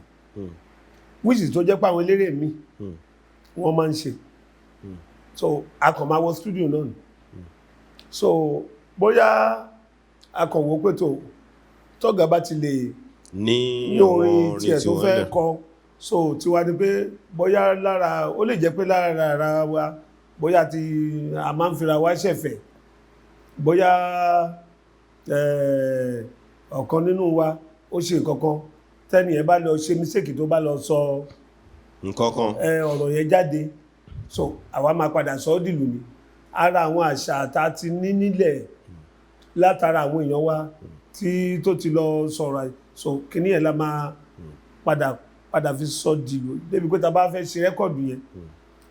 which is tó jẹ́ pé àwọn eléré mi wọ́n máa ń ṣe. So a kàn máa wọ studio náà ni. So bóyá a kàn wò pé tó tọ́gà bá ti lè ní ní orin tiẹ̀ tó fẹ́ kọ, so tiwa ni pé bóyá lára, ó lè jẹ́ pé lára ara wa, bóyá ti a máa ń fira wa ṣẹ̀fẹ̀, bóyá ọ̀kan nínú wa ó ṣe nǹkan kan, tẹ́nì yẹn bá lọ ṣe mistake, tó bá lọ sọ nǹkan kan, ọ̀rọ̀ yẹn jáde, so àwa máa padà sọ ọ́ dìlù ni. Ara àwọn àṣà tá a ti ní nílẹ̀ látara àwọn èèyàn wa tí tó ti lọ sọ̀rọ̀, so kíní yẹn la máa padà padà fi sọ dìlù, débi pé tá a bá fẹ́ ṣe record yẹn,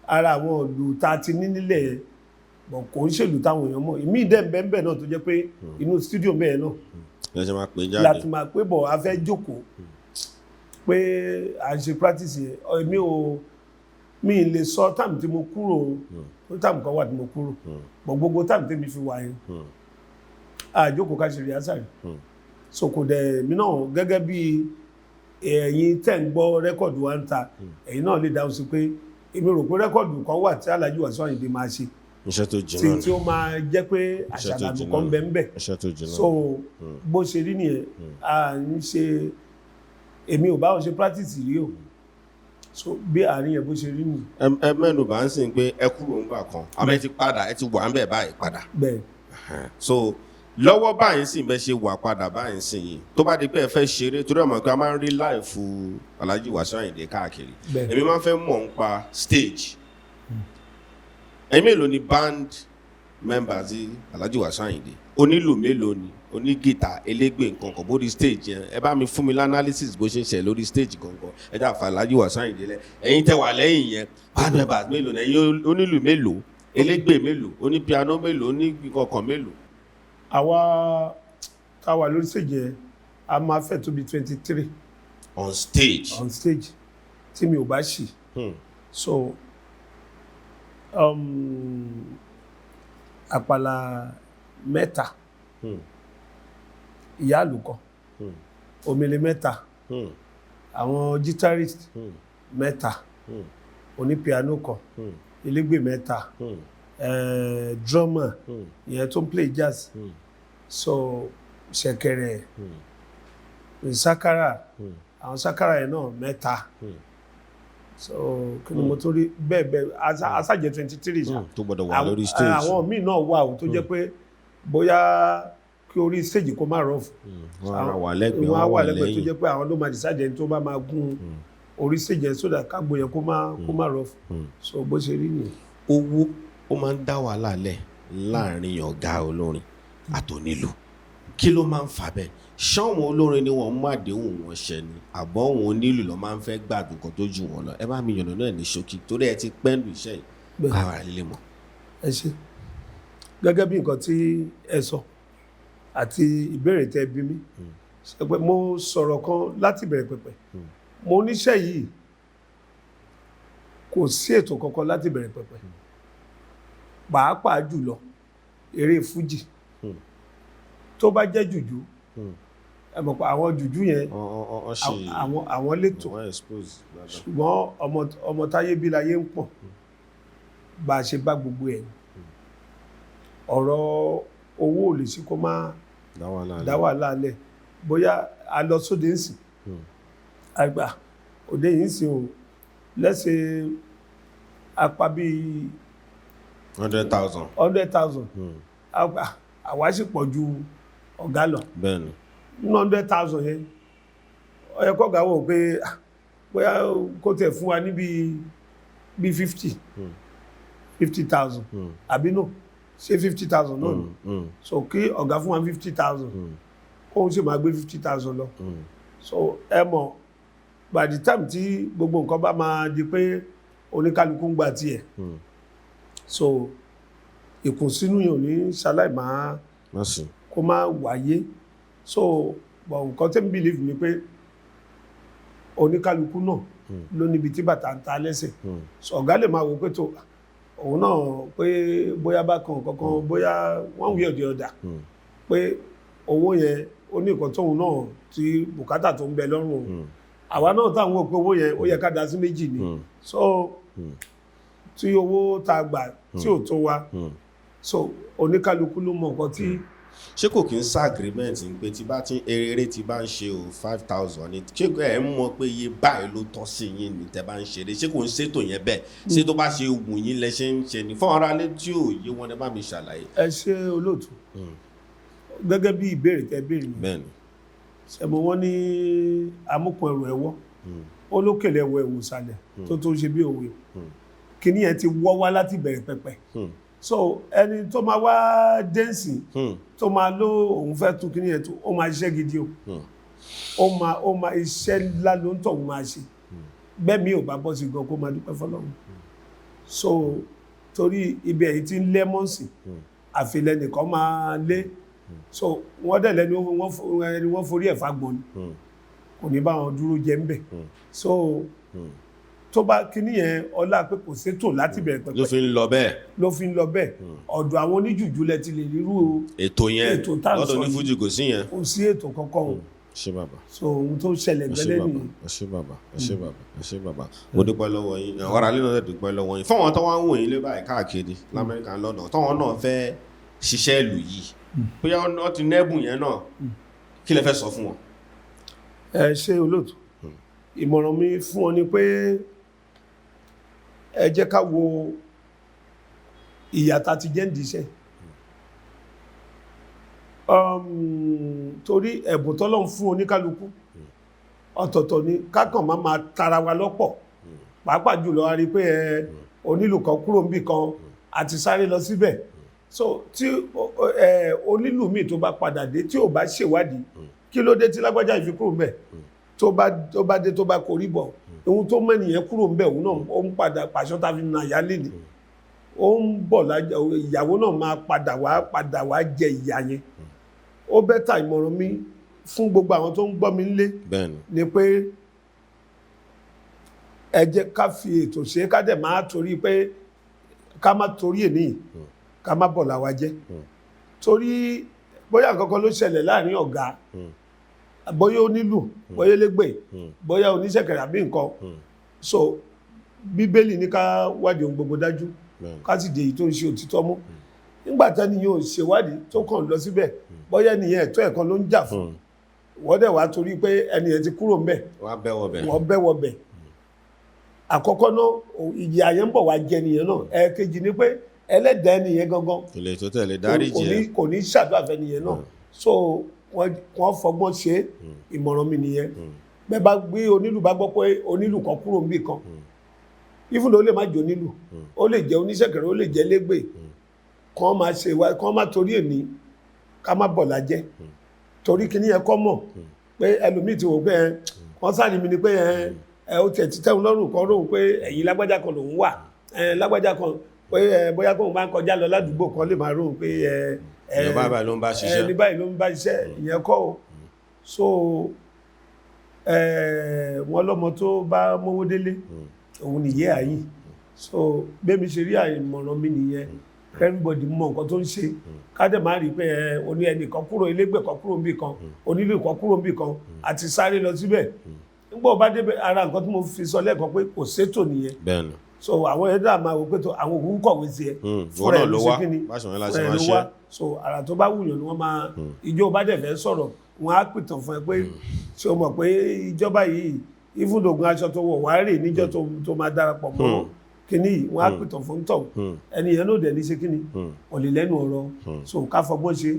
ara àwọn ìlú tá a ti ní nílẹ̀ yẹn bọ̀, kò ń ṣèlú táwọn èèyàn mọ̀. Ìmí dẹ̀ bẹ́ẹ̀ náà tó jẹ́ pé inú studio bẹ́ẹ̀ náà ẹ ṣe máa pè jáde láti máa pé bọ̀, a fẹ́ jókòó pé à ń ṣe practice yẹn. Èmi ò mi ì lè sọ time tí mo kúrò ó, time kan wà tí mo kúrò bọ̀, gbogbo time tí mi fi wà yẹn, àjókòó ká ṣe rehearsal. So kò dẹ̀ mí náà gẹ́gẹ́ bí ẹ̀yin tẹ̀ ń gbọ́ record wa ń ta, ẹ̀yin náà lè dáhùn sí pé èmi rò pé record kan wà tí Alhaji Wasiu Ayinde máa ṣe Iṣẹ́ tó tí jìnnà tí ó máa jẹ́ pé Iṣẹ́ tó àṣàdànù jìnnà kan ni. bẹ ń bẹ. Iṣẹ́ tó jìnnà. So bó ṣe rí nìyẹn. À ń ṣe, èmi ò bá wọn ṣe practice rí o. So bí àárín yẹn bó ṣe rí nìyẹn. Ẹ mẹ́nu bá ń sìn pé ẹ kúrò ńgbà kan, àmọ́ ẹ ti padà, ẹ ti wà ń bẹ̀ báyìí padà. Bẹ́ẹ̀. So lọ́wọ́ báyìí sì bẹ́ ṣe wà padà báyìí sì yìí, tó bá di pé ẹ fẹ́ ṣeré, torí ọmọ pé a máa ń rí live Alhaji Wasiu Ayinde káàkiri, èmi máa ń fẹ́ mọ̀ nípa stage. Ẹ̀yin mélòó ni band members yìí Alhaji Wasiu Ayinde? Onílù mélòó ni, onígìtà, elégbè, nǹkan kan bórí stage yẹn? Ẹ bá mi fún mi l'analysis bó ṣe ń ṣe lórí stage gangan. Ẹ dá fa Alhaji Wasiu Ayinde lẹ, ẹ̀yin tẹ́ wà lẹ́yìn yẹn, band members mélòó ni ẹ̀yin? Onílù mélòó, elégbè mélòó, onípiano mélòó, oníkankan mélòó? Àwa tá a wà lórí stage yẹn, a máa fẹ́ tó bí 23. On stage? On stage, tí mi ò bá ṣì. So àpàlà mẹ́ta, ìyá àlùkọ, omele mẹ́ta, àwọn guitarist mẹ́ta, onípiano kan, elégbè mẹ́ta, drummer ìyẹn tó ń play jazz, so ṣẹ̀kẹ̀rẹ̀, sakara, àwọn sakara yẹn náà mẹ́ta. So kí ni mo tó rí bẹ́ẹ̀ bẹ́ẹ̀, aṣájẹ 23 ṣá. Tó gbọ́dọ̀ wà lórí stage. Àwọn míì náà wà ó tó jẹ́ pé bóyá kí orí stage kó má rough, Wọ́n á wà lẹ́gbẹ̀ẹ́, wọ́n á wọ́n wà wà lẹ́gbẹ̀ẹ́, tó lẹ́yìn. jẹ́ pé àwọn ló máa decide ẹni tó bá máa gún orí stage yẹn, so that kágbo yẹn kó má rough. So bó ṣe rí nìyẹn. Owó ó máa ń dá wàhálà lẹ̀ láàrin ọ̀gá olórin àtònílù. Kí ló máa ń fà bẹ́ẹ̀? Ṣáwọn olórin ni wọ́n mú àdéhùn wọn ṣẹ ni, àbọ̀ wọn onílù ló máa ń fẹ́ gbádùn kan tó jù wọ́n lọ? Ẹ bá mi yànnà náà ní ṣókí, torí ẹ ti pẹ́ńdù iṣẹ́ yìí, káwa lílé mọ̀. Ẹ ṣe. Gẹ́gẹ́ bí nǹkan tí ẹ sọ àti ìbéèrè tẹ́ bí mi, ṣe pé mo sọ̀rọ̀ kan láti bẹ̀rẹ̀ pẹ̀pẹ̀. Mo níṣẹ́ yìí, kò sí ètò kankan láti bẹ̀rẹ̀ pẹ̀pẹ̀, pàápàá jùlọ eré fújì. Tó bá jẹ́ jùjú, ẹ mọ̀ pé àwọn jùjú yẹn, wọ́n ṣe àwọn létò. Wọ́n expose dáadáa. Ṣùgbọ́n ọmọ táyé bí láyé ń pọ̀, bá a ṣe bá gbogbo ẹ̀ ni. Ọ̀rọ̀ owó ò lè ṣe kó má dá wàhálà dá lẹ̀. wàhálà lẹ̀. Bóyá a lọ sóde ń sìn, àgbà òde yìí ń sìn o, lẹ́sẹ̀ apá bíi 100,000. 100,000, àwa sì pọ̀ ju ọ̀gá lọ. Bẹ́ẹ̀ni. Nínú 100,000 yẹn, ó yẹ kọ́gá wò pé, ah, bóyá kó tẹ̀ fún wa ní bíi 50,000, àbí no, ṣé 50,000 náà ni? So kí ọ̀gá fún wa 50,000, kóun sì máa gbé 50,000 lọ. So ẹ mọ̀, by the time tí gbogbo nǹkan bá máa di pé oníkálukú ń gba tiẹ̀, so ìkùnsínú yẹn ò ní ṣaláì máa Má sí. kó má wáyé. So but nǹkan tẹ́mi believe ni pé oníkálukú náà ló níbi tí bàtà ń ta lẹ́sẹ̀. So ọ̀gá lè máa wò pé tó òun náà pé bóyá bákan kankan, bóyá one way or the other, pé owó yẹn ó ní nǹkan tóun náà tí bùkátà tó ń bẹ lọ́rùn òun. Àwa náà táwọn wò pé owó yẹn ó yẹ ká dá sí méjì ni. So tí owó tá a gbà tí ò tó wa, so oníkálukú ló mọ nǹkan tí. Ṣé kò kí ń sá agreement ń pé tí bá ti ń eré tí bá ń ṣe o, 5,000 ni? Ṣé ẹ ń mọ̀ pé iye báyìí ló tọ́ sí yín ní tẹ́ bá ń ṣeré? Ṣé kò ń ṣètò yẹn bẹ́ẹ̀? Ṣé tó bá ṣe wù yín lẹ ṣe ń ṣe ni? Fún ara lé tí ò yé wọn, ẹ bá mi ṣàlàyé. Ẹ ṣe, olóòtú. Gẹ́gẹ́ bí ìbéèrè tẹ́ béèrè yìí, ṣẹ̀mọ̀ wọ́n ní amúkun ẹrù ẹ̀wọ́, ó lókèlè ẹ̀wọ̀ ẹ̀wò ìsàlẹ̀ tó ṣe bí òwe. Kíní yẹn ti wọ́ wá láti bẹ̀rẹ̀ pẹ̀pẹ̀. So ẹni tó máa wá dẹ́nsì, tó máa ló òun fẹ́ tún kíní yẹn tó, ó máa ṣiṣẹ́ gidi o. Ó máa iṣẹ́ ńlá ló ń tọ̀ òun máa ṣe bẹ́ẹ̀. Mi ò bá bọ́ sí gan, kó máa dúpẹ́ fọlọ́run. So torí ibi ẹ̀yìn tí ń lẹ́mọ̀nsì, àfilẹ̀ nìkan máa lé. So wọ́n dẹ̀ lẹ́nu ẹni wọ́n forí ẹ̀ fagbọ̀n ni, kò ní bá wọn dúró jẹ ń bẹ̀. So tó bá kíní yẹn, ọlá pé kò sétò láti bẹ̀rẹ̀ Ló pẹ̀pẹ̀ fi ń lọ bẹ́ẹ̀. Ló fi ń lọ bẹ́ẹ̀. Ọ̀dọ̀ àwọn oníjùjú lẹ ti lè rírú ètò yẹn. Ètò tá à ń Lọ́dọ̀ sọ yìí. onífújì kò sí yẹn. Kò sí ètò kankan o. Ṣé bàbá. So ohun tó ṣẹlẹ̀ Ẹ ṣé gẹ́lẹ́ bàbá. nìyẹn. Ẹ ṣé bàbá, ẹ ṣé bàbá, ẹ ṣé bàbá. Mo dúpẹ́ lọ́wọ́ yín. Ọ̀rọ̀ alẹ́ náà dúpẹ́ lọ́wọ́ yín. Fún àwọn tó wá ń wò yín lé báyìí káàkiri lamẹ́ríkà, London, táwọn náà fẹ́ ṣiṣẹ́ ìlú yìí, bóyá wọ́n ti nẹ́bùn yẹn náà, kí lẹ fẹ́ sọ fún wọn? Ẹ ṣe, olóòtú. Ìmọ̀ràn mi fún ọ ni pé ẹ jẹ́ ká wo ìyà tá ti jẹ́ ń diṣẹ́, torí ẹ̀bùn tọ́lọ́run fún oníkálukú ọ̀tọ̀ọ̀tọ̀ ni. Kákan máa máa tara wa lọ́pọ̀, pàápàá jùlọ a rí pé ẹ onílù kan kúrò níbì kan àti sáré lọ síbẹ̀. So tí ẹ onílù míì tó bá padà dé, tí ò bá ṣèwádìí kí ló dé tí lágbájá ìfi kúrò ńbẹ̀, tó bá dé, tó bá korí bọ̀ ohun tó mẹ́nìyẹn kúrò ńbẹ̀, òun náà ó ń padà pàṣọ tá a fi nà yálé ni ó ń bọ̀ lájà. Ìyàwó náà máa padà wá jẹ ìyà yẹn. Ó better. Ìmọ̀ràn mi fún gbogbo àwọn tó ń gbọ́ mi nílé ni pé ẹ jẹ́ ká fi ètò ṣe, ká dẹ̀ máa torí pé ká má torí èní ká má bọ̀ làwa jẹ́, torí bóyá nǹkan kan ló ṣẹlẹ̀ láàrin ọ̀gá, bóyá onílù, bóyá elégbè, bóyá oníṣẹ̀kẹ̀rẹ̀ àbí nǹkan. So Bíbélì ní ká wádìí ohun gbogbo dájú, ká sì dé èyí tó ń ṣe òtítọ́ mú. Nígbà tẹ́ni yóò ṣèwádìí tó kàn lọ síbẹ̀, bóyá ẹnìyẹn ẹ̀tọ́ ẹ̀kan ló ń jà fún, wọ́n dẹ̀ wá torí pé ẹnìyẹn ti kúrò ńbẹ̀, Wọ́n á bẹ́wọ̀ bẹ̀. Wọ́n bẹ́wọ̀ bẹ̀. Àkọ́kọ́ náà, ìyà yẹn ń bọ̀ wá jẹ nìyẹn náà. Ẹ̀ẹ̀kejì ni pé ẹlẹ́dàá ẹnìyẹn gangan Kò lè tó tẹ̀lé dáríjì kò ẹ. ní kò ní ṣàdúrà fẹ́ nìyẹn náà. So wọ́n fọgbọ́n ṣe. Ìmọ̀ràn mi nìyẹn. Bẹ́ẹ̀ bá gbé onílù, bá gbọ́ pé onílù kan kúrò níbì kan, even though ó lè má jẹ́ onílù, ó lè jẹ́ oníṣẹ̀kẹ̀rẹ̀, ó lè jẹ́ légbè, kàn máa ṣe wá, kàn má torí èní ká má bọ̀ lájẹ́, torí kíní yẹn kọ́ mọ̀ pé ẹlòmíì ti wò pé ẹ wọ́n sáré mi ni pé ẹ ẹ ó tiẹ̀ ti tẹ́wọn lọ́rùn kan róhùn pé ẹ̀yìn lágbájá kan lòún wà, ẹ lágbájá kan, pé ẹ bóyá kóun bá ń kọjá lọ ládùúgbò kan lè máa róhùn pé ẹ ẹ Ìyẹn báyìí ló ń bá ṣiṣẹ́. Ẹni báyìí ló ń bá ṣiṣẹ́. Ìyẹn kọ́ o. So wọ́n lọ́mọ tó bá mówó délé, òun nìyẹ́ àyìn. So bẹ́ẹ̀ mi ṣe rí, àìmọ̀ràn mi nìyẹn. Everybody mọ nǹkan tó ń ṣe, ká dẹ̀ má rí i pé ẹ oní ẹnìkan kúrò, elégbè kan kúrò níbì kan, onílù kan kúrò níbì kan, àti sáré lọ síbẹ̀. Nígbà ó bá débẹ̀, ara nǹkan tí mo fi sọ lẹ́ẹ̀kan pé kò sétò nìyẹn. So àwọn ẹ̀dá máa wò pé tó àwọn òkú kọ̀wé sí ẹ, Ìwọ náà ló ṣe wá. kíni, Báṣọ yẹn la ṣe fúnra ẹ̀ máa ló ṣe. wá. So àrà tó bá wùyàn ni wọ́n máa ìjọ bá dẹ̀ fẹ́ sọ̀rọ̀, wọ́n á pìtàn fún ẹ pé ṣé o mọ̀ pé ìjọba yìí, even though aṣọ tó wọ̀ wá rè níjọ́ tó máa darapọ̀ mọ́ kíní yìí, wọ́n á pìtàn fún tọ̀. Ẹni yẹn ló dẹ̀ ní ṣe kíní, kò lè lẹ́nu ọ̀rọ̀. So ká fọgbọ́n ṣe.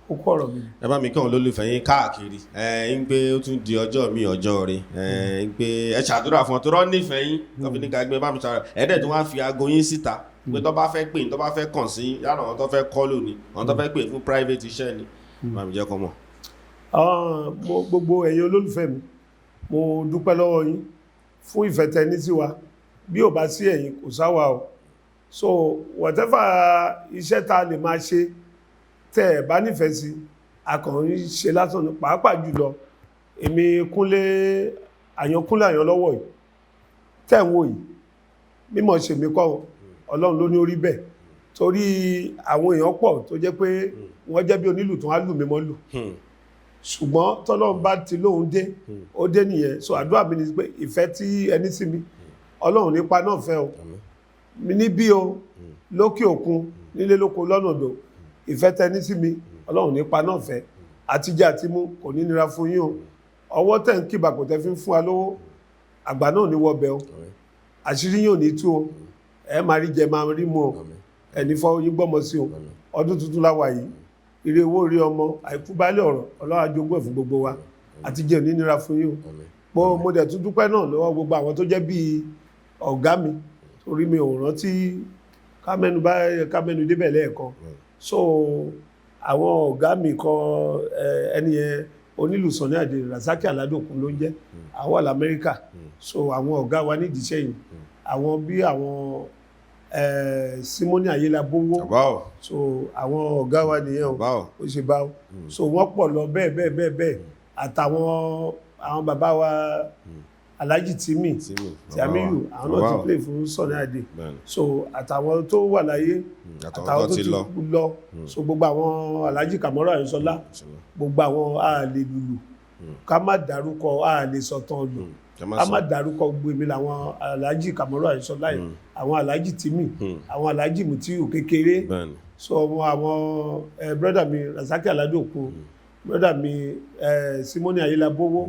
Kókó ọ̀rọ̀ mi. Ẹ bá mi kí àwọn olólùfẹ́ yín káàkiri, ẹ ń pé ó tún di ọjọ́ mi, ọjọ́ rẹ, ẹ ń pé ẹ ṣàdúrà fún ọ tó rọ́ nífẹ̀ẹ́ yín tó fi ní ká gbé bá mi ṣàrà. Ẹ dẹ̀ tó wá fi aago yín síta pé tó bá fẹ́ pè, tó bá fẹ́ kàn sí yín, yálà àwọn tó fẹ́ kọ́ lónìí, àwọn tó fẹ́ pè fún private iṣẹ́ ni, bá mi jẹ́ kọ́ mọ̀. Ah, gbogbo ẹ̀yin olólùfẹ́ mi, mo dúpẹ́ lọ́wọ́ yín fún ìfẹ́ tẹ́ ní sí wa. Bí ò bá sí ẹ̀yin, kò sáwa o. So whatever iṣẹ́ tá a lè máa ṣe tẹ́ ẹ̀ bá nífẹ̀ẹ́ sí, a kàn ń ṣe lásán ni. Pàápàá jùlọ èmi Kúnlé Àyànkúnlé Àyànlọ́wọ́ yìí tẹ́ ń wò yìí, mímọ̀ ṣe mí kọ́ o, Ọlọ́run ló ní orí bẹ́ẹ̀, torí àwọn èèyàn pọ̀ tó jẹ́ pé wọ́n jẹ́ bí onílù tó wá lù mí mọ́ lù, ṣùgbọ́n tọ́lọ́run bá ti lóhun dé, ó dé nìyẹn. So àdúrà mi ni pé ìfẹ́ tí ẹni sí mi, Ọlọ́run nípa náà fẹ́ o. Mi níbí o, lókè òkun, nílé lóko, lọ́nà odò, ìfẹ́ tẹni sí mi, Ọlọ́run nípa náà fẹ́. Àtijọ́ àti mú kò ní nira fún yín o. Ọwọ́ tẹ̀ ń kíba kò tẹ́ fi ń fún wa lówó, àgbà náà ní wọbẹ̀ o. Àṣírí yín ò ní tú o. Ẹ máa rí jẹ, máa rí mu o. Ẹni fọ́ yín gbọ́mọ sí o. Ọdún tuntun la wà yìí. Ire owó, ire ọmọ, àìkú baálé ọ̀rọ̀, Ọlọ́run á jogún ẹ̀ fún gbogbo wa. Àtijọ́ ò ní nira fún yín o. Mo dẹ̀ tún dúpẹ́ náà lọ́wọ́ gbogbo àwọn tó jẹ́ bíi ọ̀gá mi, torí mi ò rántí ká mẹ́nu bá ká mẹ́nu débẹ̀ lẹ́ẹ̀kan. So àwọn ọ̀gá mi kan, ẹni yẹn onílù Sunny Adé, Rasaki Aládòkun ló ń jẹ́, àwọn wà lamẹ́ríkà. So àwọn ọ̀gá wa nídìí iṣẹ́ yìí, àwọn bí àwọn Simoni Ayélabówó. Bàbá o. So àwọn ọ̀gá wa nìyẹn o. Bàbá o. Ó ṣe bá o. So wọ́n pọ̀ lọ bẹ́ẹ̀ bẹ́ẹ̀ bẹ́ẹ̀ bẹ́ẹ̀, àtàwọn àwọn bàbá wa, Alhaji Timi Timi, Tìámíyù, àwọn náà ti play fún Sunny Adé. So àtàwọn tó wà láyé, àtàwọn tó ti lọ. Lọ. So gbogbo àwọn Alhaji Kamoro Ayọ̀sọ́lá, gbogbo àwọn àlè lùlù, ká má dárúkọ, àlè sọ̀tàn lù, ká má dárúkọ, gbogbo èmi làwọn Alhaji Kamoro Ayọ̀sọ́lá yìí, àwọn Alhaji Timi, àwọn Alhaji Mutiu kékeré. So àwọn brother mi Rasaki Aládòkun, brother mi Simoni Ayélabówó,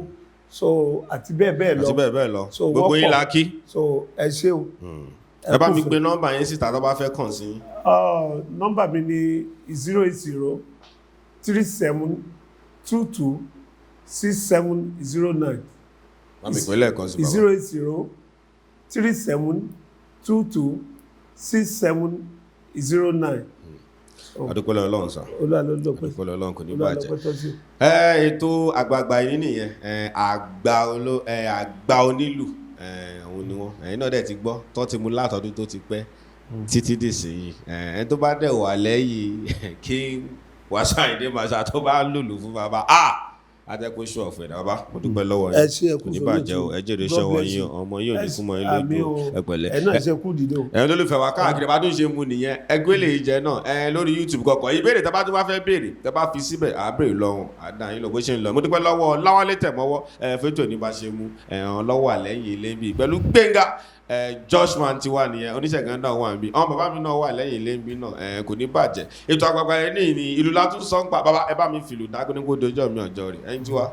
so àti bẹ́ẹ̀ bẹ́ẹ̀ lọ. Àti bẹ́ẹ̀ bẹ́ẹ̀ lọ. So gbogbo wọ́n yín pọ̀. la kí. So ẹ ṣé o. Ẹ bá mi pe nọ́mbà yín síta tó bá fẹ́ kàn sí yín. Nọ́mbà mi ni 08037226709. Bá mi pè lẹ́ẹ̀kan sí, bàbá. 08037226709. Adúpẹ́ lọ́wọ́ Ọlọ́run sà. Olúwa ló lọ́pẹ́. Adúpẹ́ lọ́wọ́ Ọlọ́run, kò ní Olúwa bàjẹ́. lọ́pẹ́ tó sí. Ẹ ètò àgbààgbà yìí nìyẹn. Ẹ àgbà olo, ẹ àgbà onílù, ẹ òun ni wọn. Ẹ̀yin náà dẹ̀ ti gbọ́ tó ti mú látọdún tó ti pẹ́ títí dìsìnyí. Ẹ ẹni tó bá dẹ̀ wà lẹ́yìn King Wasiu Ayinde Marshal tó bá lùlù fún bàbá a atẹ́kùn iṣu ọ̀fẹ́ bàbá, mo dúpẹ́ lọ́wọ́ Ẹ yín. ṣé, ẹ kú Kò ní sórí bàjẹ́ o. ètò. Ẹ jèrè God iṣẹ́ wọ bless yín you. o. Ọmọ yín ò ní kú mọ́ yín Àmín lójú o. o. Ẹ pẹ̀lẹ́. Ẹ náà ṣe kú dìde o. Ẹ̀yin olólùfẹ́ wa káàkiri, bá tún ṣe mu nìyẹn, ẹgbẹ́ lè jẹ náà ẹ lórí YouTube kọkàn. Ìbéèrè tẹ́ bá tún bá fẹ́ béèrè, tẹ́ bá fi síbẹ̀, à á béèrè lọ́hùn àdá yín lọ bó ṣe ń lọ. Mo dúpẹ́ lọ́wọ́ Láwálé Tẹ̀mọ́wọ́ ẹ fẹ́tò ní bá ṣe mu ẹ̀hàn lọ́wọ́ àlẹ́yìn ilé bíi pẹ̀lú Gbénga ẹ Joshua ti wà nìyẹn, oníṣègùn náà wà níbí, àwọn bàbá mi náà wà lẹ́yìn ilé níbí náà. Ẹ kò ní bàjẹ́. Ètò àgbààgbà ẹ ní ìní ìlú látún sọ́npa. Bàbá, ẹ bá mi fìlù dágbónígbó dojọ́ mi ọjọ́ rẹ̀ ẹ̀yin tí wá.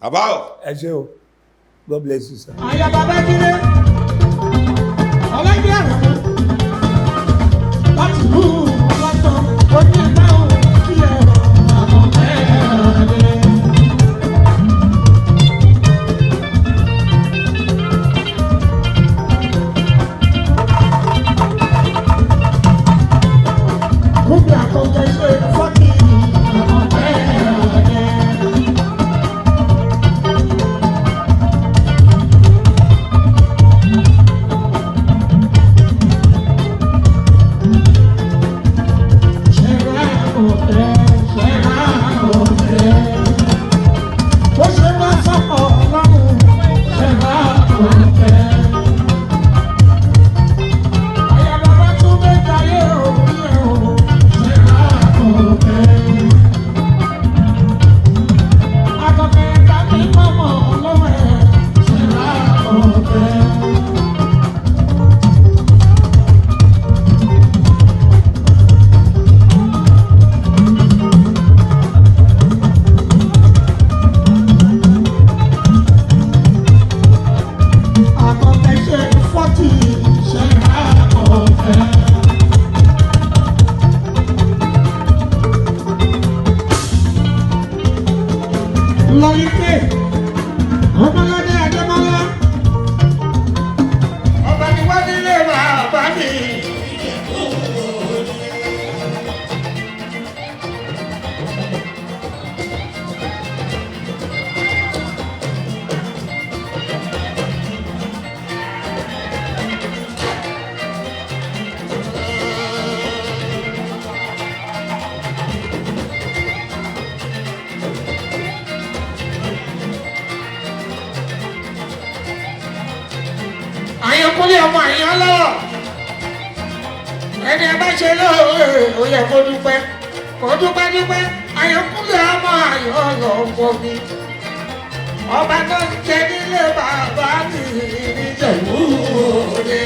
Bàbá o. Ẹ ṣé o. God bless you, sir. Àyà bàbá jíde ọlọ́jẹ́ àrùn láti mú ọlọ́tọ̀ onígbà òkú ẹ̀ àwọn ẹ̀rọ. Kúbi àkọ́kọ́ ṣe fọ́kì àwọn ẹ̀rọ. ṣe lóore ó yẹ kó dúpẹ́ kó dúpẹ́ dúpẹ́. Àyànkúnlé ọmọ ayọ̀ lọ́pọ̀ mi. Ọba tó ń jẹ nílé bàbá mi níjẹ̀bú òde.